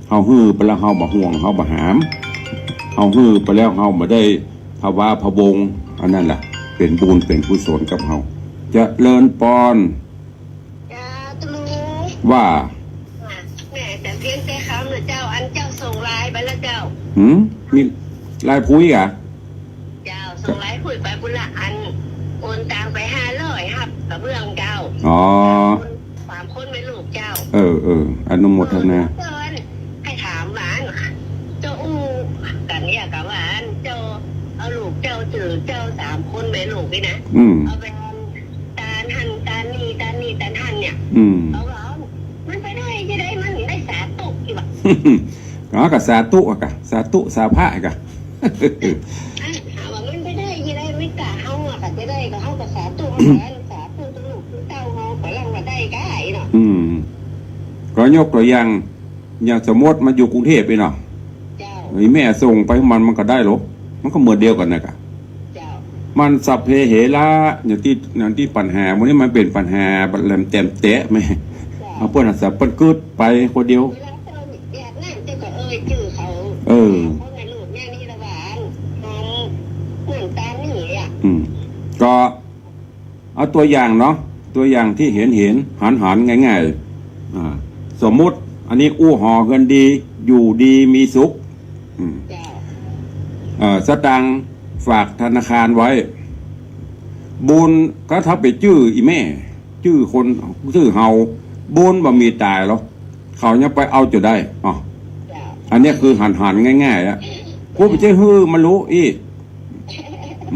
เฮาหื้อไปแล้ว เฮาบ่ห่วง เฮาบ่หาม เฮาหื้อไปแล้ว เฮาบ่ได้ผวาพะวง อันนั้นแหละ เป๋นบุญเป๋นกุศลกับเฮา เจริญปอน เจ้า ตุ๊ลุง ว่า แม่จันเพ็ญ แต่คำนะเจ้า อันเจ้าส่งไลน์ไปแล้วเจ้า หืม มีไลน์พุ้ยกะ เจ้า ส่งไลน์พุ้ยไปปุ้นละ อันโอนตังไปห้าร้อย ฮับกระเบื้องเจ้า อ๋อ สามคนแม่ลูกเจ้า เออ เออ อนุโมทนา เจ้า อันใค่ถามว่า อันเจ้าอู้กั๋นเนี่ย กาว่าอันเจ้าเอาลูกเจ้าจื้อเจ้าสามคนแม่ลูกนี่นะ อืม เอาไปตานหั้นตานนี่ ตานนี่ตานหั้นเนี่ย อืม เอาว่า มันไปได้จะได้ มันได้สาธุอยู่บ่ อ๋อ ก็สาธุอะกะ สาธุสาพะอะกะ อันถามว่ามันไปได้จะได้ ไม่กล้าเฮาอะกะ จะได้ก็เฮาก็สาธุ เฮาก็สาธุตุ๊ลุงตุ๊เต้าเฮาก็ลังว่าได้กะไอ้เนาะ อืม ก็ยกตั๋วอย่าง อย่างสมมติมันอยู่กรุงเทพฯนี่เนาะ เจ้า ไอ้แม่ส่งไปมัน มันก็ได้หรอ มันก็เหมือนเดียวกั๋นนะกะ เจ้า มันสัพเพเหระ อย่างตี้ อย่างตี้ปัญหา วันนี้มันเป๋นปัญหา แหลมแจ่มแจ๋แม่ เจ้า เอาเปิ้นน่ะสับเปิ้นกึ๊ดไปคนเดียว เวลาเปิ้นอยากนั่นเจ้าก็เอ่ยจื้อเขา เออ คนในลูกเนี่ยนี่ละหวาน หอมนั่นตานี่อะ อืม ก็ เอาตั๋วอย่างเนาะ ตั๋วอย่างตี้เห็นเห็น หันหันง่ายๆ อ่า สมมุติ อันนี้อู้หอเฮือนดี อยู่ดีมีสุข อืม เจ้า เอ่อ สตางค์ฝากธนาคารไว้ บุญก็ถ้าไปจื้ออี่แม่ จื้อคน จื้อเฮา บุญบ่มีต๋ายหรอก เขายังไปเอาจะได้ อ๋อ เจ้า อันเนี้ยคือหันหันง่ายๆ อะ กูไปใจ้หื้อมันรู้อี้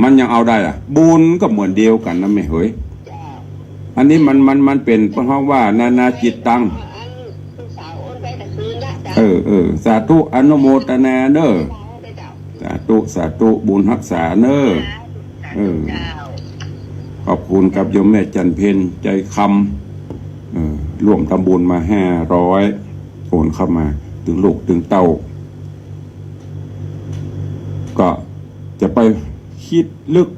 มันยังเอาได้อะ บุญก็เหมือนเดียวกั๋นนะแม่เหย เจ้า อันนี้มัน มัน มันเป๋นเพราะว่านานาจิตตัง อันลูกสาวโอนไปแต่คืนละ เจ้า เออ เออ สาธุอนุโมทนาเน่อ เจ้า สาธุ สาธุ บุญฮักษาเน่อ เออ เจ้า ขอบคุณกับโยมแม่จันเพ็ญ ใจคำ เออ ร่วมทำบุญมาห้าร้อย โอนเข้ามา ตึงลูกตึงเต้า ก็จะไปกึ๊ดลึก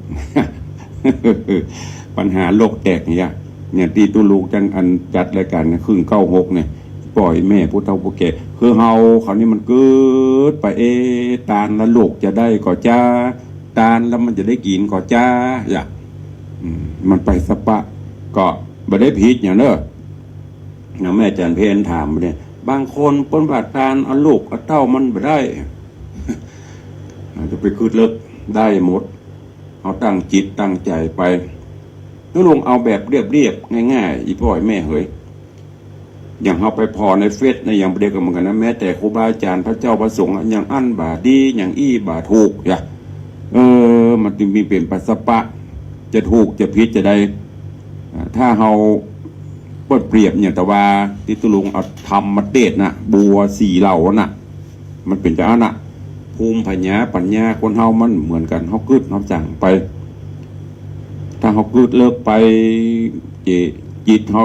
ปัญหาโลกแตกเนี่ย เนี่ยตี้ตุ๊ลุงจังอันจัดรายก๋านเนี่ย ครึ่งเก้าหกเนี่ย ป้อแม่ผู้เฒ่าผู้แก่ คือเฮาเขานี่มันกึ๊ดไป เอ๊ะ ตานแล้วลูกจะได้ก่อจ้า ตานแล้วมันจะได้กิ๋นก่อจ้า อย่า อืม มันไปสะปะ ก็บ่ได้ผิดหยังเน่อ นะ แม่จันเพ็ญถามเนี่ย บางคนเปิ้นว่าตานเอาลูกเอาเต้ามันบ่ได้ อาจจะไปกึ๊ดเลิก ได้หมด เอาตั้งจิตตั้งใจ๋ไป ตุ๊ลุงเอาแบบเรียบๆ ง่ายๆ อี่ป้อแม่เหย อย่างเฮาไปผ่อในเฟซเนี่ย อย่างเดียวกั๋นเหมือนกั๋นนะ แม้แต่ครูบาอาจ๋ารย์ พระเจ้าพระสงฆ์อะ อย่างอั้นบ่ดี อย่างอี้บ่ถูก อย่า เออ มันจึงมีเป๋นไปสะปะ จะถูกจะผิดจะใด อ่า ถ้าเฮาเปิ้นเปรียบอย่างแต่ว่าตี้ตุ๊ลุงเอาธรรมมาเตศน์น่ะ บัวสี่เหล่าน่ะ มันเป๋นจะอั้นน่ะ ภูมิปัญญา ปัญญาคนเฮามันเหมือนกั๋น เฮากึ๊ดเฮาจั่งไป ถ้าเฮากึ๊ดเลิกไป เจ จิตเฮา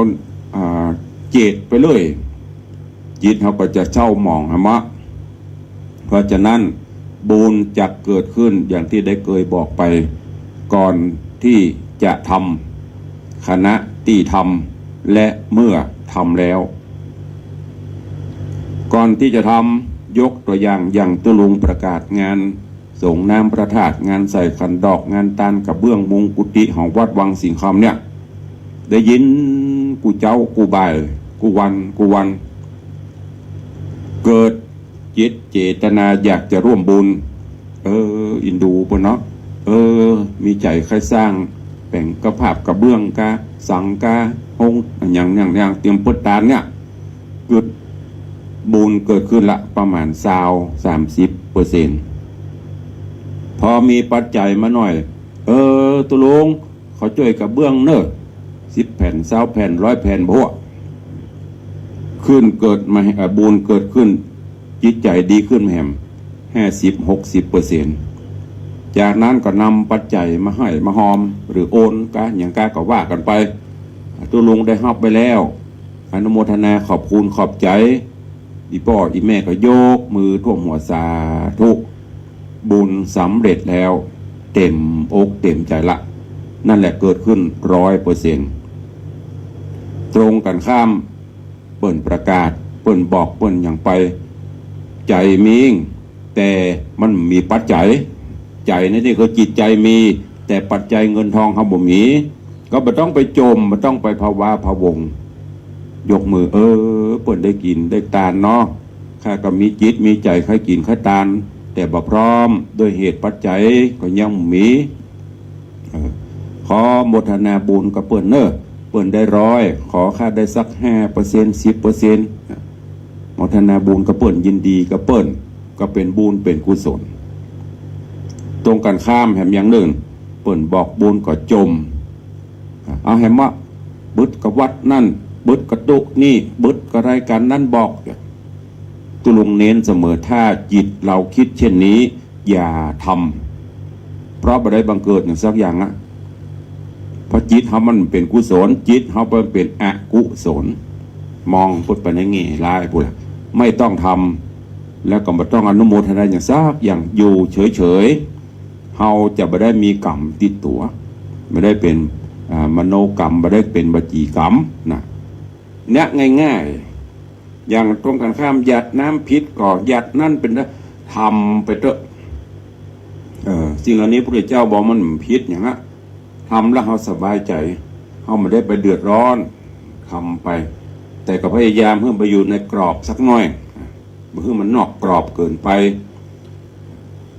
อ่า เจดไปเลย จิตเฮาก็จะเศร้าหมองหั้นมะ เพราะฉะนั้นบุญจักเกิดขึ้นอย่างตี้ได้เกยบอกไป ก่อนตี้จะทำ ขณะตี้ทำ และเมื่อทำแล้ว ก่อนตี้จะทำ ยกตั๋วอย่าง อย่างตุ๊ลุงประกาศงานสรงน้ำพระธาตุ งานใส่ขันดอก งานตานกระเบื้องมุงกุฏิของวัดวังสิงห์คำเนี่ย ได้ยินกู้เจ๊ากู้บ่าย กู้วัน กู้วัน เกิดจิตเจตนาอยากจะร่วมบุญ เออ อินดูเปิ้นเนาะ เออ มีใจ๋ใค่สร้าง แป๋งกระผาบกระเบื้องกา สังกา ฮง อะหยัง อย่าง อย่างเตรียมเปิดตานเนี่ย เกิดบุญเกิดขึ้นละประมาณซาว สามสิบเปอร์เซ็นต์ พอมีปัจจัยมาหน่อย เออ ตุ๊ลุง เขาจ้วยกระเบื้องเน่อ สิบแผ่น ซาวแผ่น ร้อยแผ่น บ่ฮู้ เค ขึ้นเกิดมา เอ่อ บุญเกิดขึ้น จิตใจ๋ดีขึ้นมาแหม ห้าสิบ หกสิบเปอร์เซ็นต์ จากนั้นก็นำปัจจัยมาหื้อมาฮอม หรือโอนกาหยังกาก็ว่ากั๋นไป ตุ๊ลุงได้ฮับไปแล้ว อนุโมทนาขอบคุณขอบใจ๋ อี่ป้ออี่แม่ก็ยกมือท่วมหัวสาธุ บุญสำเร็จแล้ว เต็มอกเต็มใจ๋ละ นั่นแหละเกิดขึ้นร้อยเปอร์เซ็นต์ ตรงกั๋นข้าม เปิ้นประกาศ เปิ้นบอก เปิ้นหยังไป ใจ๋มี แต่มันมีปัจจัย ใจ๋ในนี้คือจิตใจ๋มี แต่ปัจจัยเงินทองเฮาบ่มี ก็บ่ต้องไปจ๋ม บ่ต้องไปพะวาพะวง ยกมือ เออ เปิ้นได้กิ๋นได้ตานเนาะ ข้าก็มีจิตมีใจ๋ใค่กิ๋นใค่ตาน แต่บ่พร้อม ด้วยเหตุปัจจัยก็ยังบ่มี เออ ขอโมทนาบุญกับเปิ้นเน่อ เปิ้นได้ร้อย ขอข้าได้สักห้าเปอร์เซ็นต์ สิบเปอร์เซ็นต์ โมทนาบุญกับเปิ้น ยินดีกับเปิ้น ก็เป๋นบุญเป๋นกุศล ตรงกั๋นข้ามแหมอย่างนึ่ง เปิ้นบอกบุญก็จ๋ม เอาแหมว่า บึดกับวัดนั้น บึดกับตุ๊นี้ บึดกับรายก๋านนั้นบอก ตุ๊ลุงเน้นเสมอ ถ้าจิตเฮากึ๊ดเช่นนี้ อย่าทำ เพราะบ่ได้บังเกิดหยังสักอย่างอะ เพราะจิตเฮามันเป๋นกุศล จิตเฮามันเป๋นอกุศล มองพุ้นไปในแง่ร้ายพุ้นละ ไม่ต้องทำ แล้วก็บ่ต้องอนุโมทนาหยังสักอย่าง อยู่เฉยๆ เฮาจะบ่ได้มีกรรมติดตั๋ว บ่ได้เป๋น อ่า มโนกรรม บ่ได้เป๋นวจีกรรมนะ เนี่ยง่ายๆ อย่างตรงกั๋นข้าม หยาดน้ำผิดก็หยาดนั้นเป๋น ทำไปเต๊อะ เออ สิ่งเหล่านี้พระพุทธเจ้าบอกมันผิดหยังอะ ทำแล้วเฮาสบายใจ๋ เฮาบ่ได้ไปเดือดร้อน ทำไป แต่ก็พยายามหื้อไปอยู่ในกรอบสักหน่อย บ่หื้อมันนอกกรอบเกินไป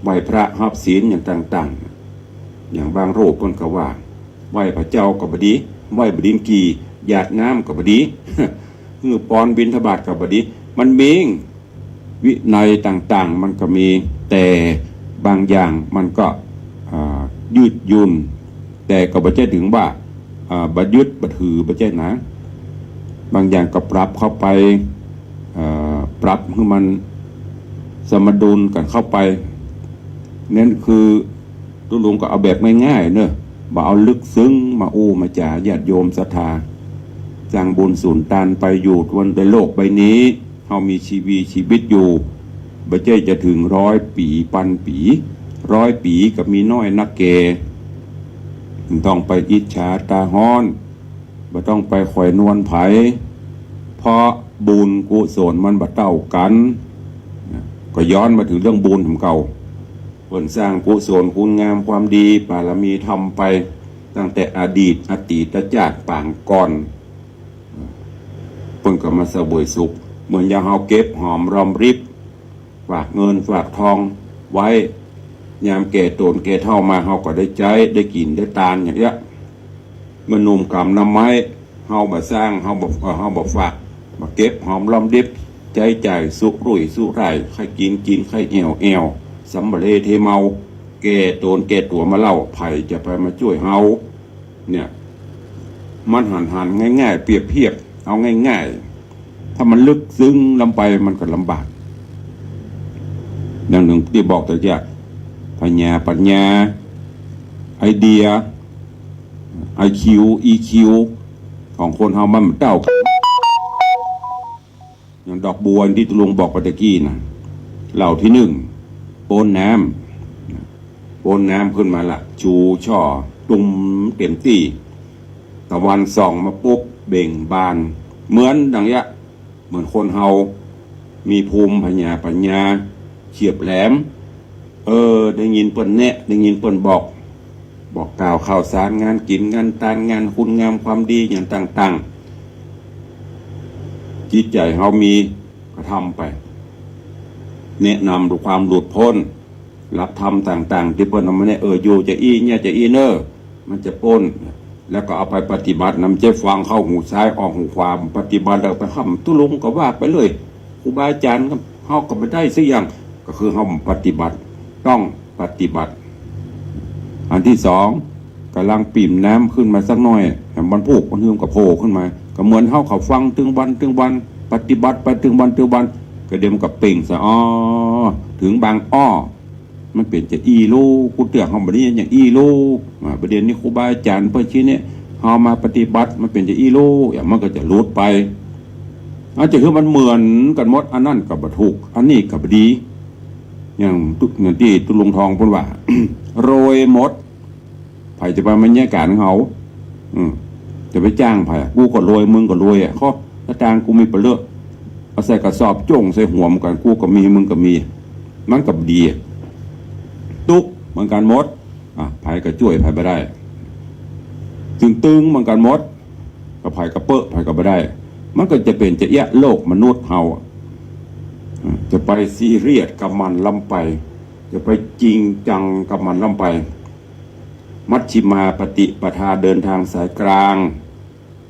ไหว้พระฮับศีลอย่างต่างๆ อย่างบางรูปเปิ้นก็ว่า ไหว้พระเจ้าก็บ่ดี ไหว้บ่ดีกี่ หยาดน้ำก็บ่ดี หื้อปอนบิณฑบาตก็บ่ดี มันมี วินัยต่างๆ มันก็มี แต่บางอย่างมันก็ อ่า ยืดหยุ่น แต่ก็บ่ใจ้เถิงว่า อ่า บ่ยึดบ่ถือ บ่ใจ้นะ บางอย่างก็ปรับเข้าไป เอ่อ ปรับหื้อมันสมดุลกั๋นเข้าไป นั่นคือตุ๊ลุงก็เอาแบบง่ายๆ เน่อ บ่เอาลึกซึ้งมาอู้มาจ๋า ญาติโยมศรัทธา สร้างบุญสุนตานไป อยู่บนโลกใบนี้ เฮามีชีวีชีวิตอยู่ บ่ใจ้จะเถิงร้อยปี๋ปันปี๋ ร้อยปี๋ก็มีน้อยนักแก่ บ่ต้องไปอิจฉาตาฮ้อน บ่ต้องไปคอยนวลใผ เพราะบุญกุศลมันบ่เต้ากั๋น ก็ย้อนมาเถิงเรื่องบุญของเก่า เปิ้นสร้างกุศลคุณงามความดี บารมีธรรมไป ตั้งแต่อดีตอตีตชาติปางก่อน เปิ้นก็มาเสวยสุข เหมือนอย่างเฮาเก็บหอมรอมริบ ฝากเงินฝากทองไว้ ยามแก่ตนแก่เฒ่ามา เฮาก็ได้ใจ๊ ได้กิ๋น ได้ตานอย่างเนี้ย เมื่อหนุ่มกำนำไม้ เฮาบ่สร้าง เฮาบ่ เอ่อ เฮาบ่ฝาก บ่เก็บหอมรอมริบ ใจ๊จ่ายสุรุ่ยสุร่าย ใค่กิ๋นกิ๋น ใค่แอ่วแอ่ว สำเรเทเมา แก่ตนแก่ตั๋วมาเล่า ใผจะไปมาจ้วยเฮา เนี่ย มันหันๆ ง่ายๆ เปรียบเทียบเอาง่ายๆ ถ้ามันลึกซึ้งลงไปมันก็ลำบาก อย่างนึ่งตี้บอกตะกี้ ผญาปัญญา ไอเดีย ไอคิว อีคิว ของคนเฮามันบ่เต้ากั๋น อย่างดอกบัวตี้ตุ๊ลุงบอกไปตะกี้น่ะ เหล่าตี้นึ่ง โป๊นน้ำ โป๊นน้ำขึ้นมาละ ชู่ช่อ ตุ้มเต๋มตี้ ตะวันส่องมาปุ๊บ เบ่งบาน เหมือนดังเนี้ย เหมือนคนเฮา มีภูมิผญาปัญญา เฉียบแหลม เออ ได้ยินเปิ้นแนะ ได้ยินเปิ้นบอก บอกกล่าวข่าวสารงานกิ๋นงานตาน งานคุณงามความดีอย่างต่างๆ จิตใจ๋เฮามีก็ทำไป แนะนำด้วยความหลุดพ้น หลักธรรมต่างๆ ตี้เปิ้นเอามาแนะ เออ อยู่จะอี้ เนี่ยจะอี้เน่อ มันจะป๊น แล้วก็เอาไปปฏิบัติ นำใจ๊ฟังเข้าหูซ้ายออกหูขวา ปฏิบัติแล้วไปห้ามตุ๊ลุงก็ว่าไปเลย ครูบาอาจ๋ารย์ก็ เฮาก็บ่ได้สักอย่าง ก็คือเฮาปฏิบัติ ต้องปฏิบัติ อันตี้สอง ก๋ำลังปิ่มน้ำขึ้นมาสักหน้อย แหมวันพูกวันฮืมก็โผล่ขึ้นมา ก็เหมือนเฮาเข้าฟังตึงวันตึงวัน ปฏิบัติไปเถิงวันเถิงวัน ก็เดี๋ยวมันก็เป่งสะอ้อ เถิงบางอ้อ มันเป๋นจะอี้ลู่ กูเตื้อเฮาบ่ดีอย่างอี้ลู่ อ่า บ่ดีนี่ครูบาอาจ๋ารย์เปิ้นชี้แนะ เฮามาปฏิบัติ มันเป๋นจะอี้ลู่ อย่างมันก็จะหลุดไป อาจจะหื้อมันเหมือนกั๋นหมด อันนั้นก็บ่ถูก อันนี้ก็บ่ดี อย่างตุ๊ อย่างตี้ตุ๊ลุงทองเปิ้นว่า รวยหมด ใผจะไปมาเยียะก๋านของเฮา อืม จะไปจ้างใผ กูก็รวย มึงก็รวยอะ ข้อสตางค์กูมีปะเลอะ เอาใส่กระสอบโจ้งใส่หัวมันกั๋น กูก็มี มึงก็มี มันก็บ่ดี ตุ๊กข์เหมือนกั๋นหมด อ่ะ ใผก็จ้วยใผบ่ได้ ตึงๆ เหมือนกั๋นหมด ก็ใผก็เป๊อะ ใผก็บ่ได้ มันก็จะเป๋นจะเอี้ยะโลกมนุษย์เฮาอะ อ่ะ จะไปซีเรียสกับมันล้ำไป จะไปจริงจังกับมันล้ำไป มัชฌิมาปฏิปทา เดินทางสายกลาง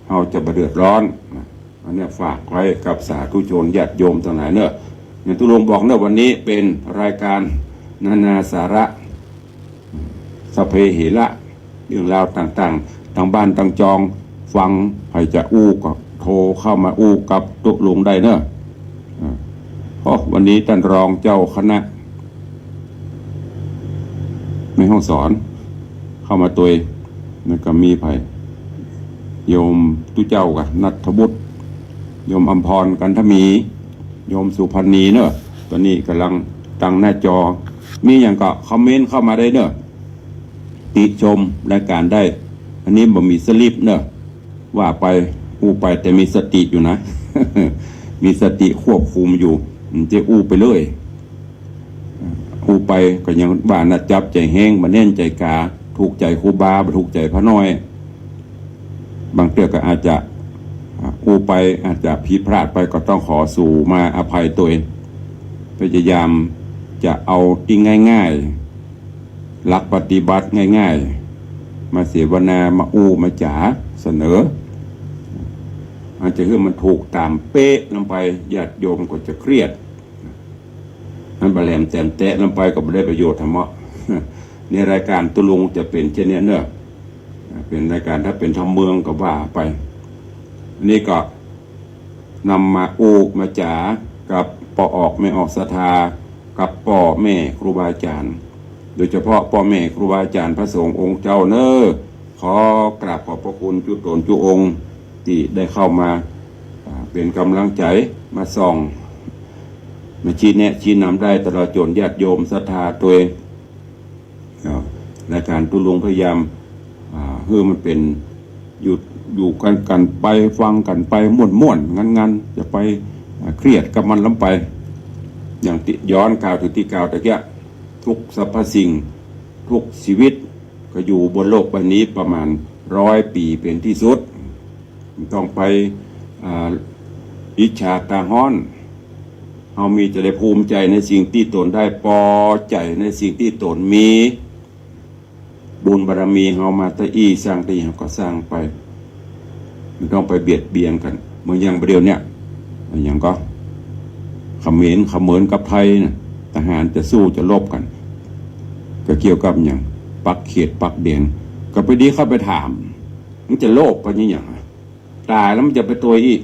เฮาจะบ่เดือดร้อนนะ อันเนี้ยฝากไว้กับสาธุชนญาติโยมตังหลายเน่อ อย่างตุ๊ลุงบอกเน่อ วันนี้เป๋นรายก๋านนานาสาระ สัพเพเหระ เรื่องราวต่างๆ ตางบ้านตางจอง ฟัง ใผจะอู้ก็โทรเข้ามาอู้กับตุ๊ลุงได้เน่อ อ่า โอ้ วันนี้ต้านรองเจ้าคณะ แม่ฮ่องสอน เข้ามาตวย แล้วก็มีใผ โยมตุ๊เจ้ากับณัฐวุฒิ โยมอำพร กันทมี โยมสุพรรณีเน่อ ต๋อนนี้ก่ำลังตั้งหน้าจอ มีหยังก็คอมเมนต์เข้ามาได้เน่อ ติชมรายก๋านได้ อันนี้บ่มีสคริปต์เน่อ ว่าไป อู้ไป แต่มีสติอยู่นะ มีสติควบคุมอยู่ มันจะอู้ไปเลย อู้ไปก็ยังว่านะ จับใจ๋แฮง บ่แน่นใจ๋กา ถูกใจ๋ครูบา บ่ถูกใจ๋พระน้อย บางเตื้อก็อาจจะ อ่า อู้ไปอาจจะผิดพลาดไป ก็ต้องขอสู่มาอภัยตวย พยายามจะเอาตี้ง่ายๆ หลักปฏิบัติง่ายๆ มาเสวนา มาอู้ มาจ๋า เสนอ อาจจะหื้อมันถูกต๋ามเป๊ะล้ำไป ญาติโยมก็จะเครียด มันบ่แหลมแต๋มแตะล้ำไปก็บ่ได้ประโยชน์ธรรมะ ในรายก๋านตุ๊ลุงจะเป๋นเช่นเนี้ยเน่อ เป๋นรายก๋านถ้าเป๋นธรรมเมืองก็ว่าไป อันนี้ก็ นำมาอู้มาจ๋ากับป้อออกแม่ออกศรัทธา กับป้อแม่ครูบาอาจ๋ารย์ โดยเฉพาะป้อแม่ครูบาอาจ๋ารย์พระสงฆ์องค์เจ้าเน่อ ขอกราบขอบพระคุณจุ๊ต๋นจุ๊องค์ตี้ได้เข้ามา อ่า เป๋นก๋ำลังใจ๋ มาส่อง มาชี้แนะชี้นำได้ตลอดจ๋นญาติโยมศรัทธาตวย ก็รายก๋านตุ๊ลุงพยายาม อ่า หื้อมันเป๋น อยู่ อยู่กั๋น กั๋นไป ฟังกั๋นไป ม่วนๆ งันๆ จะไป อ่า เครียดกับมันล้ำไป อย่างตี้ย้อนกล่าวเถิงตี้กล่าวตะเกียะ ทุกสรรพสิ่ง ทุกชีวิต ก็อยู่บนโลกใบนี้ประมาณร้อยปี๋เป๋นตี้สุด บ่ต้องไป อ่า อิจฉาตาฮ้อน เฮามีจะได้ภูมิใจ๋ในสิ่งตี้ตนได้ ปอใจ๋ในสิ่งตี้ตนมี บุญบารมีเฮามาตะอี้ สร้างตะอี้ เฮาก็สร้างไป บ่ต้องไปเบียดเบียนกั๋น เหมือนอย่างบ่าเดี่ยวเนี้ย อย่างก็ เขมร เขมรกับไทยน่ะ ทหารจะสู้จะรบกั๋น ก็เกี่ยวกับหยัง ปักเขตปักแดน ก็ไปดีเข้าไปถาม มันจะโลภไปนี่หยังอะ ต๋ายแล้วมันจะไปตวยอี้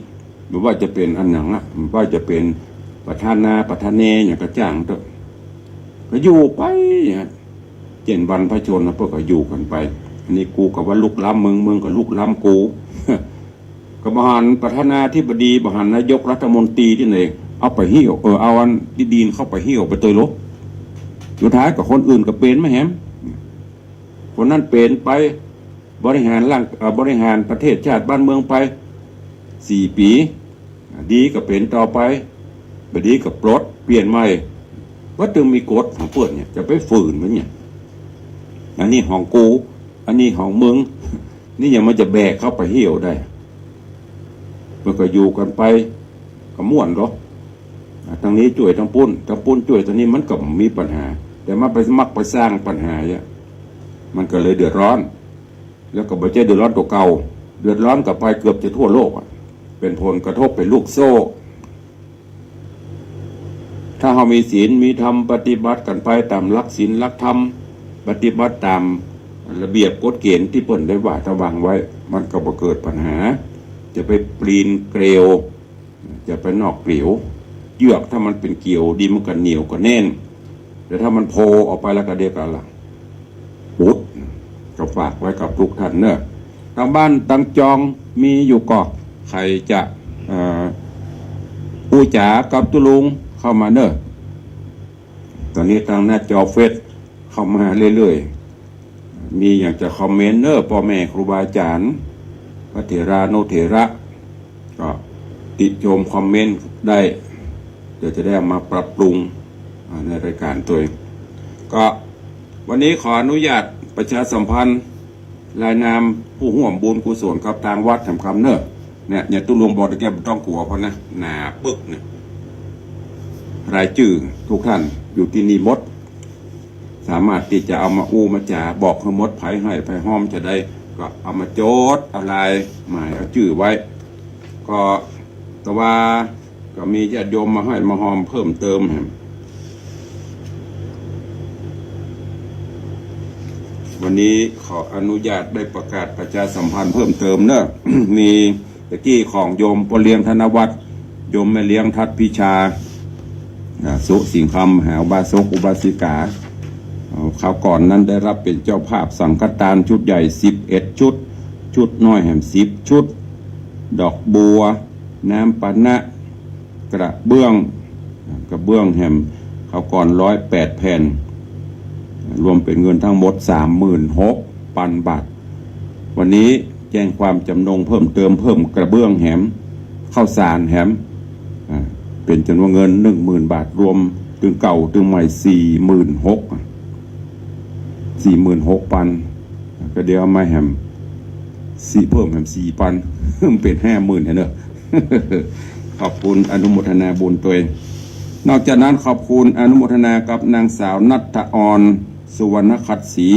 บ่ว่าจะเป๋นอันหยังอะ บ่ว่าจะเป๋นประธานาประธาเนหยังก็จ้างเต๊อะ ก็อยู่ไปอย่างเงี้ย เจ็ดวันพระชนม์นะ เปิ้นก็อยู่กั๋นไป อันนี้กูก็ว่าลุกล้ำมึง มึงก็ลุกล้ำกู ก็บ่หันประธานาธิบดี บ่หันนายกรัฐมนตรีตี้ไหน เอาไปเหี่ยว เออ เอาอันตี้ดินเข้าไปเหี่ยวไปตวยโลก สุดท้ายก็คนอื่นก็เป๋นมาแหม คนนั้นเป๋นไป บริหารร่าง เอ่อ บริหารประเทศชาติบ้านเมืองไปสี่ปี๋ ดีก็เป๋นต่อไป บ่ดีก็ปลด เปลี่ยนใหม่ ว่าตึงมีกฎของเปิ้นเนี่ย จะไปฝืนมันเนี่ย อันนี้ของกู อันนี้ของมึง นี่ยังมันจะแบกเข้าไปเหี่ยวได้ มันก็อยู่กั๋นไป ก็ม่วนก็ อ่ะ ตางนี้จ้วยตางปุ้น ตางปุ้นจ้วยตางนี้ มันก็มีปัญหา แต่มันไปมักไปสร้างปัญหาเนี่ย มันก็เลยเดือดร้อน แล้วก็บ่ใจ้เดือดร้อนตั๋วเก่า เดือดร้อนกั๋นไปเกือบจะทั่วโลกอะ เป๋นผลกระทบเป๋นลูกโซ่ ถ้าเฮามีศีลมีธรรม ปฏิบัติกั๋นไปต๋ามหลักศีลหลักธรรม ปฏิบัติต๋ามระเบียบกฎเกณฑ์ตี้เปิ้นได้ว่าตะวางไว้ มันก็บ่เกิดปัญหา จะไปปี๋นเกลียว อย่าไปนอกเกลียว เยือกถ้ามันเป๋นเกลียวดีมันก็เหนียวก็แน่น แต่ถ้ามันโผล่ออกไปแล้วก็เดี๋ยวก็ละปุด ก็ฝากไว้กับทุกท่านเนอะ ตางบ้านตางจองมีอยู่ก่อ ใผจะ เอ่อ อู้จ๋ากับตุ๊ลุงเข้ามาเนอะ ต๋อนนี้ตางหน้าจอเฟซเข้ามาเรื่อยๆ มีอย่างจะคอมเมนต์เนอะ ป้อแม่ครูบาอาจ๋ารย์ พระเถรานุเถระ ก็ติชมคอมเมนต์ได้ เดี๋ยวจะได้เอามาปรับปรุง อ่า ในรายก๋านตวย ก็วันนี้ขออนุญาตประชาสัมพันธ์ รายนามผู้ฮ่วมบุญกุศลกับตางวัดแหมกำเนอะ เนี่ย เนี่ยตุ๊ลุงบอกตะแก้วบ่ต้องกั๋วเพราะนะ หนาปึกเนี่ย รายจื้อทุกท่านอยู่ตี้นี่หมด สามารถตี้จะเอามาอู้มาจ๋าบอกหื้อหมด ใผให้ใผฮอมจะได้ ก็เอามาจดเอาลายหมายเอาจื้อไว้ ก็แต่ว่าก็มีญาติโยมมาไห้มาฮอมเพิ่มเติมแหม วันนี้ขออนุญาตได้ประกาศประชาสัมพันธ์เพิ่มเติมเนอะ มีตะกี้ของโยมป้อเลี้ยงธนวัฒน์ โยมแม่เลี้ยงทัดพิชา อ่า สุสิงห์คำ หาอุบาสกอุบาสิกา อ่า คราวก่อนนั้นได้รับเป๋นเจ้าภาพสังฆทานชุดใหญ่สิบเอ็ดชุด ชุดน้อยแหมสิบชุด ดอกบัว น้ำปานะ กระเบื้อง กระเบื้องแหมคราวก่อนร้อยแปดแผ่น รวมเป๋นเงินทั้งหมดสามหมื่นหกปันบาท วันนี้แจ้งความจ๋ำนงเพิ่มเติม เพิ่มกระเบื้องแหม ข้าวสารแหม อ่า เป๋นจ๋ำนวนเงินหนึ่งหมื่นบาท รวมตึงเก่าตึงใหม่สี่หมื่นหก สี่หมื่นหกปัน ก็เดี๋ยวเอามาแหมสี่ เพิ่มแหมสี่ปัน เป๋นห้าหมื่นหั้นเนอะ ขอบคุณอนุโมทนาบุญตวย นอกจากนั้นขอบคุณอนุโมทนากับนางสาวณัฐอร สุวรรณขัตติศรี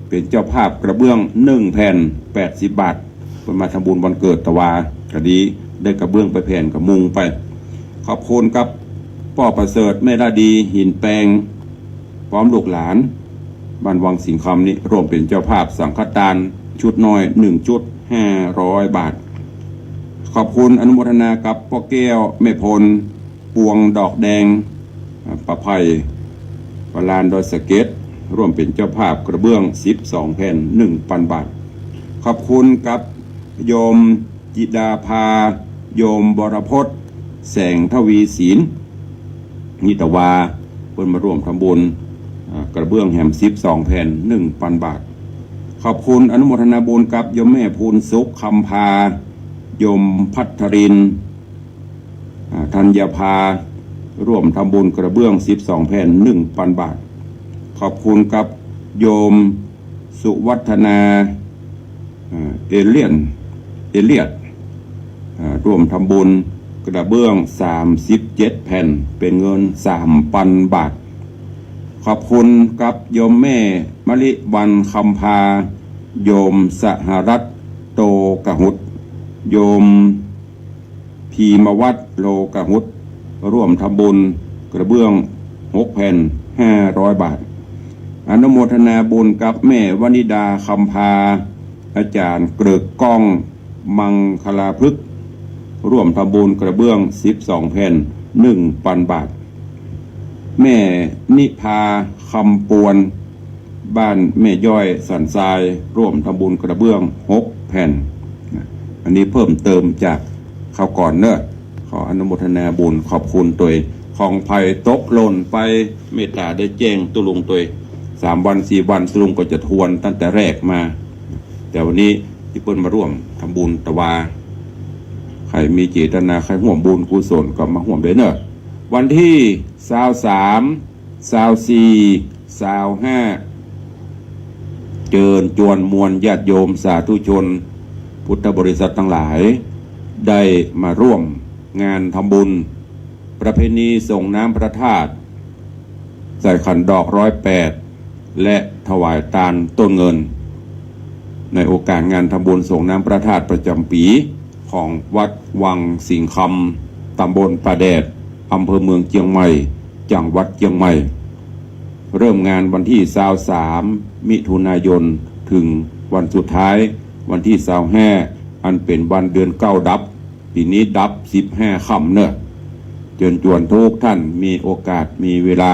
เป๋นเจ้าภาพกระเบื้องหนึ่งแผ่นแปดสิบบาท เปิ้นมาทำบุญวันเกิดตะวา ก็ดี ได้กระเบื้องไปแผ่นกับมุงไป ขอบคุณกับป้อประเสริฐ แม่ราดี หินแปง พร้อมลูกหลาน บ้านวังสิงห์คำนี้ร่วมเป๋นเจ้าภาพสังฆทานชุดน้อยหนึ่งชุดห้าร้อยบาท ขอบคุณอนุโมทนากับป้อแก้ว แม่พล ปวงดอกแดง อ่า ป้อไพ ป้อลานดอยสะเก็ด ร่วมเป๋นเจ้าภาพกระเบื้องสิบสองแผ่นหนึ่งปันบาท ขอบคุณกับโยมจิดาภา โยมวรพจน์ แสงทวีศิลป์ นี่ตะวา เปิ้นมาร่วมทำบุญ อ่า กระเบื้องแหมสิบสองแผ่นหนึ่งปันบาท ขอบคุณอนุโมทนาบุญกับโยมแม่ภูนสุข คำพา โยมพัทริน อ่า ธัญญาภา ร่วมทำบุญกระเบื้องสิบสองแผ่นหนึ่งปันบาท ขอบคุณกับโยมสุวัฒนา อ่า เอเลียน เอเลียด อ่า ร่วมทำบุญกระเบื้องสามสิบเจ็ดแผ่น เป๋นเงินสามปันบาท ขอบคุณกับโยมแม่มะลิวัลย์ คำพา โยมสหรัฐ โตกะหุด โยม พีมวัฒน์ โลกะหุด ร่วมทำบุญกระเบื้องหกแผ่นห้าร้อยบาท อนุโมทนาบุญกับแม่วนิดา คำพา อาจ๋ารย์เกริกก้อง มังคลาพฤกษ์ ร่วมทำบุญกระเบื้องสิบสองแผ่นหนึ่งปันบาท แม่นิพา คำปวน บ้านแม่ย้อย สันทราย ร่วมทำบุญกระเบื้องหกแผ่น อันนี้เพิ่มเติมจากคราวก่อนเนอะ ขออนุโมทนาบุญ ขอบคุณตวย ของใผตกหล่นไป เมตตาได้แจ้งตุ๊ลุงตวย สามวันสี่วันตุ๊ลุงก็จะทวนตั้งแต่แรกมา แต่วันนี้ตี้เปิ้นมาร่วมทำบุญตะวา ใผมีเจตนาใค่ฮ่วมบุญกุศลก็มาฮ่วมได้เนอะ วันตี้ซาวสาม ซาวสี่ ซาวห้า เจิญจวนมวลญาติโยมสาธุชนพุทธบริษัทตังหลาย ได้มาร่วมงานทำบุญประเพณีส่งน้ำพระธาตุ ใส่ขันดอกร้อยแปด และถวายตานต้นเงิน ในโอกาสงานทำบุญส่งน้ำพระธาตุประจ๋ำปี๋ ของวัดวังสิงห์คำ ตำบลป่าแดด อำเภอเมืองเจียงใหม่ จังหวัดเจียงใหม่ เริ่มงานวันตี้ซาวสาม มิถุนายน เถิงวันสุดท้าย วันตี้ซาวห้า อันเป๋นวันเดือนเก้าดับ ปี๋นี้ดับสิบห้าค่ำเน่อ เจิญจวนทุกท่านมีโอกาสมีเวลา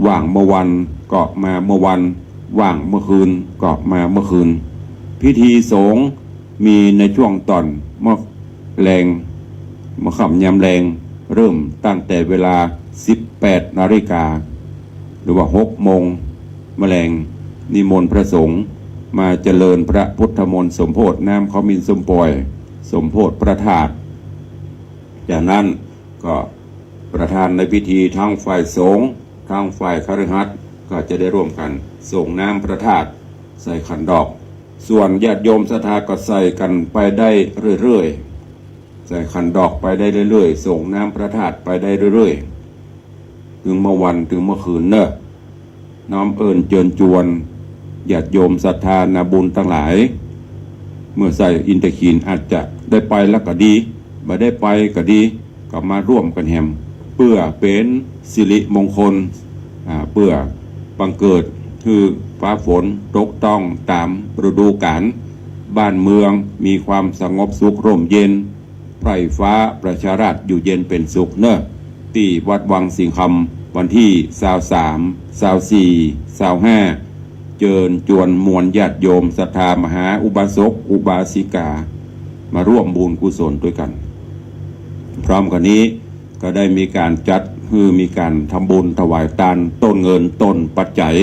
ว่างเมื่อวันก็มาเมื่อวัน ว่างเมื่อคืนก็มาเมื่อคืน พิธีสงฆ์มีในช่วงต๋อนเมื่อแลง เมื่อค่ำยามแลง เริ่มตั้งแต่เวลาสิบแปดนาฬิกา หรือว่าหกโมงเมื่อแลง นิมนต์พระสงฆ์มาเจริญพระพุทธมนต์สมโภชน้ำขมิ้นส้มป่อย สมโภชพระธาตุ จากนั้นก็ประธานในพิธีทั้งฝ่ายสงฆ์ทั้งฝ่ายคฤหัสถ์ก็จะได้ร่วมกันส่งน้ำพระธาตุใส่ขันดอก ส่วนญาติโยมศรัทธาก็ใส่กั๋นไปได้เรื่อยๆ ใส่ขันดอกไปได้เรื่อยๆ ส่งน้ำพระธาตุไปได้เรื่อยๆ ตึงเมื่อวันตึงเมื่อคืนเน่อ น้อมเอิ้นเจิญจวนญาติโยมศรัทธานาบุญตังหลาย เมื่อใส่อินทขีลอาจจะได้ไปแล้วก็ดี บ่ได้ไปก็ดี ก็มาร่วมกั๋นแหม เปื้อเป๋นสิริมงคล อ่า เปื้อบังเกิดหื้อฟ้าฝนตกต้องต๋ามฤดูก๋าล บ้านเมืองมีความสงบสุขร่มเย็น ไพร่ฟ้าประชาราษฎร์อยู่เย็นเป๋นสุขเน่อ ตี้วัดวังสิงห์คำ วันตี้ซาวสาม ซาวสี่ ซาวห้า เจิญจวนมวลญาติโยมศรัทธามหาอุบาสกอุบาสิกา มาร่วมบุญกุศลตวยกั๋น พร้อมกั๋นนี้ก็ได้มีก๋านจัดหื้อมีก๋านทำบุญถวายตานต้นเงินต้นปัจจัย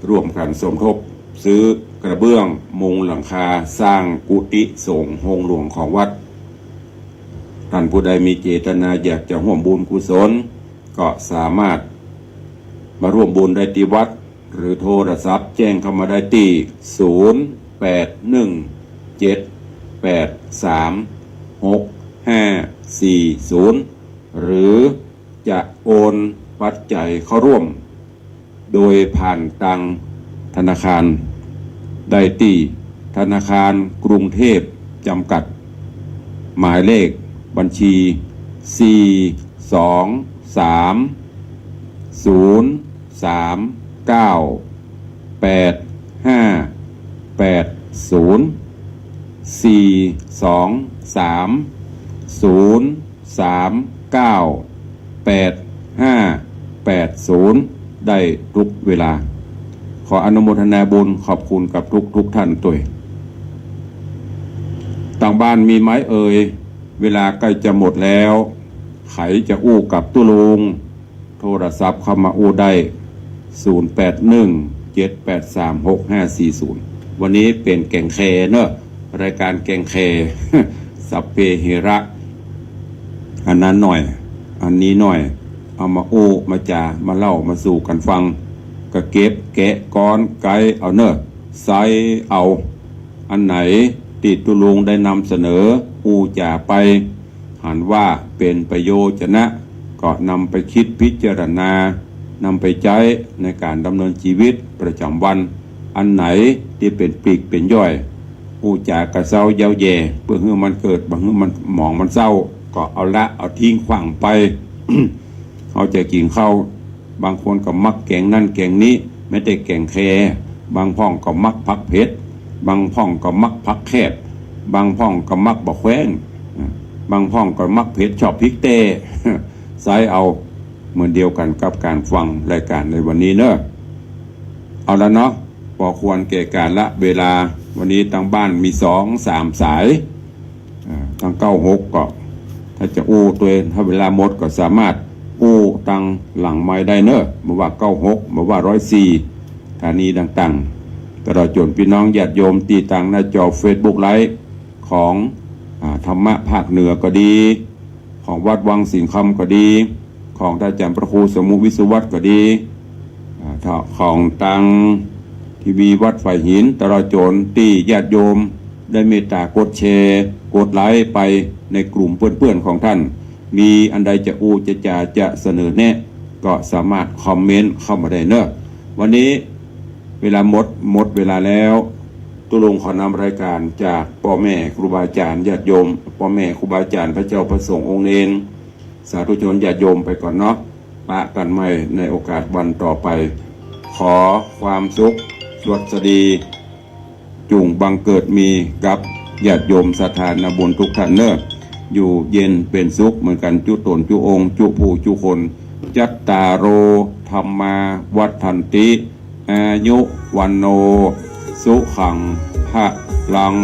ร่วมกั๋นสมทบซื้อกระเบื้องมุงหลังคาสร้างกุฏิสงฆ์โฮงหลวงของวัด ต้านผู้ใดมีเจตนาอยากจะฮ่วมบุญกุศล ก็สามารถมาฮ่วมบุญได้ตี้วัด หรือโทรศัพท์แจ้งเข้ามาได้ตี้ ศูนย์แปดหนึ่งเจ็ดแปดสามหกห้าสี่ศูนย์ หรือจะโอนปัจจัยเข้าฮ่วม โดยผ่านตางธนาคารได้ตี้ธนาคารกรุงเทพจำกัด หมายเลขบัญชี สี่สองสามศูนย์สามเก้าแปดห้าแปดศูนย์ สี่สองสามศูนย์ สามเก้าแปดห้าแปดศูนย์ ได้ทุกเวลา ขออนุโมทนาบุญขอบคุณกับทุกๆ ท่านตวย ตางบ้านมีไหมเอ่ย เวลาใก้จะหมดแล้ว ใผจะอู้กับตุ๊ลุง โทรศัพท์เข้ามาอู้ได้ ศูนย์แปดหนึ่งเจ็ดแปดสามหกห้าสี่ศูนย์ วันนี้เป๋นแก่นแคเน่อ รายก๋านแก่นแค สัพเพเหระ อันนั้นหน่อย อันนี้หน่อย เอามาอู้มาจ๋า มาเล่ามาสู่กั๋นฟัง ก็เก็บแกะก้อนไกเอาเน่อ ใซ้เอา อันไหนตี้ตุ๊ลุงได้นำเสนอ อู้จ๋าไป หันว่าเป๋นประโยชน์นะ ก็นำไปคิดพิจารณา นำไปใจ๊ในก๋านดำเนินชีวิตประจ๋ำวัน อันไหนตี้เป๋นปลีกเป๋นย่อย อู้จ๋ากระเซ้าเย้าแย่ เปื้อหื้อมันเกิด บ่หื้อมันหมองมันเศร้า ก็เอาละเอาทิ้งขว้างไป เฮาจะกิ๋นข้าว บางคนก็มักแก๋งนั้นแก๋งนี้ แม้แต่แก๋นแค บางพ่องก็มักผักเผ็ด บางพ่องก็มักผักแคบ บางพ่องก็มักบ่าแคว้ง บางพ่องก็มักเผ็ดชอบพริกแต้ ใซ้เอาเหมือนเดียวกั๋นกับก๋านฟังรายก๋านในวันนี้เน่อ เอาละเนาะ ปอควรแก่ก๋าลเวลา วันนี้ตางบ้านมีสองสามสาย อ่า ตางเก้าหกก็ ถ้าจะอู้ตวย ถ้าเวลาหมดก็สามารถอู้ตางหลังไมค์ได้เน่อ บ่ว่าเก้าหก บ่ว่าร้อยสี่ สถานีต่างๆ ตลอดจ๋นปี้น้องญาติโยมตี้ตางหน้าจอเฟซบุ๊กไลฟ์ของ อ่า ธรรมะภาคเหนือก็ดี ของวัดวังสิงห์คำก็ดี ของต้านอาจ๋ารย์พระครูสมุห์ วิศวัฒน์ก็ดี อ่า ของตางทีวีวัดฝายหิน ตลอดจ๋นตี้ญาติโยมได้เมตต๋ากดแชร์ กดไลค์ไปในกลุ่มเปื้อนๆ ของต้าน มีอันใดจะอู้จะจ๋าจะเสนอแนะ ก็สามารถคอมเมนต์เข้ามาได้เน่อ วันนี้เวลาหมด หมดเวลาแล้ว ตุ๊ลุงขอนำรายก๋านจากป้อแม่ครูบาอาจ๋ารย์ญาติโยม ป้อแม่ครูบาอาจ๋ารย์พระเจ้าพระสงฆ์องค์เณร สาธุชนญาติโยมไปก่อนเนาะ ปะกั๋นใหม่ในโอกาสวันต่อไป ขอความสุขสวัสดี จุ่งบังเกิดมีกับ ญาติโยมศรัทธานาบุญทุกท่านเน่อ อยู่เย็นเป๋นสุขเหมือนกั๋นจุ๊ต๋นจุ๊องค์จุ๊ผู้จุ๊คน จัตตาโร ธัมมา วัฑฒันติ อายุ วัณโณ สุขัง พะลัง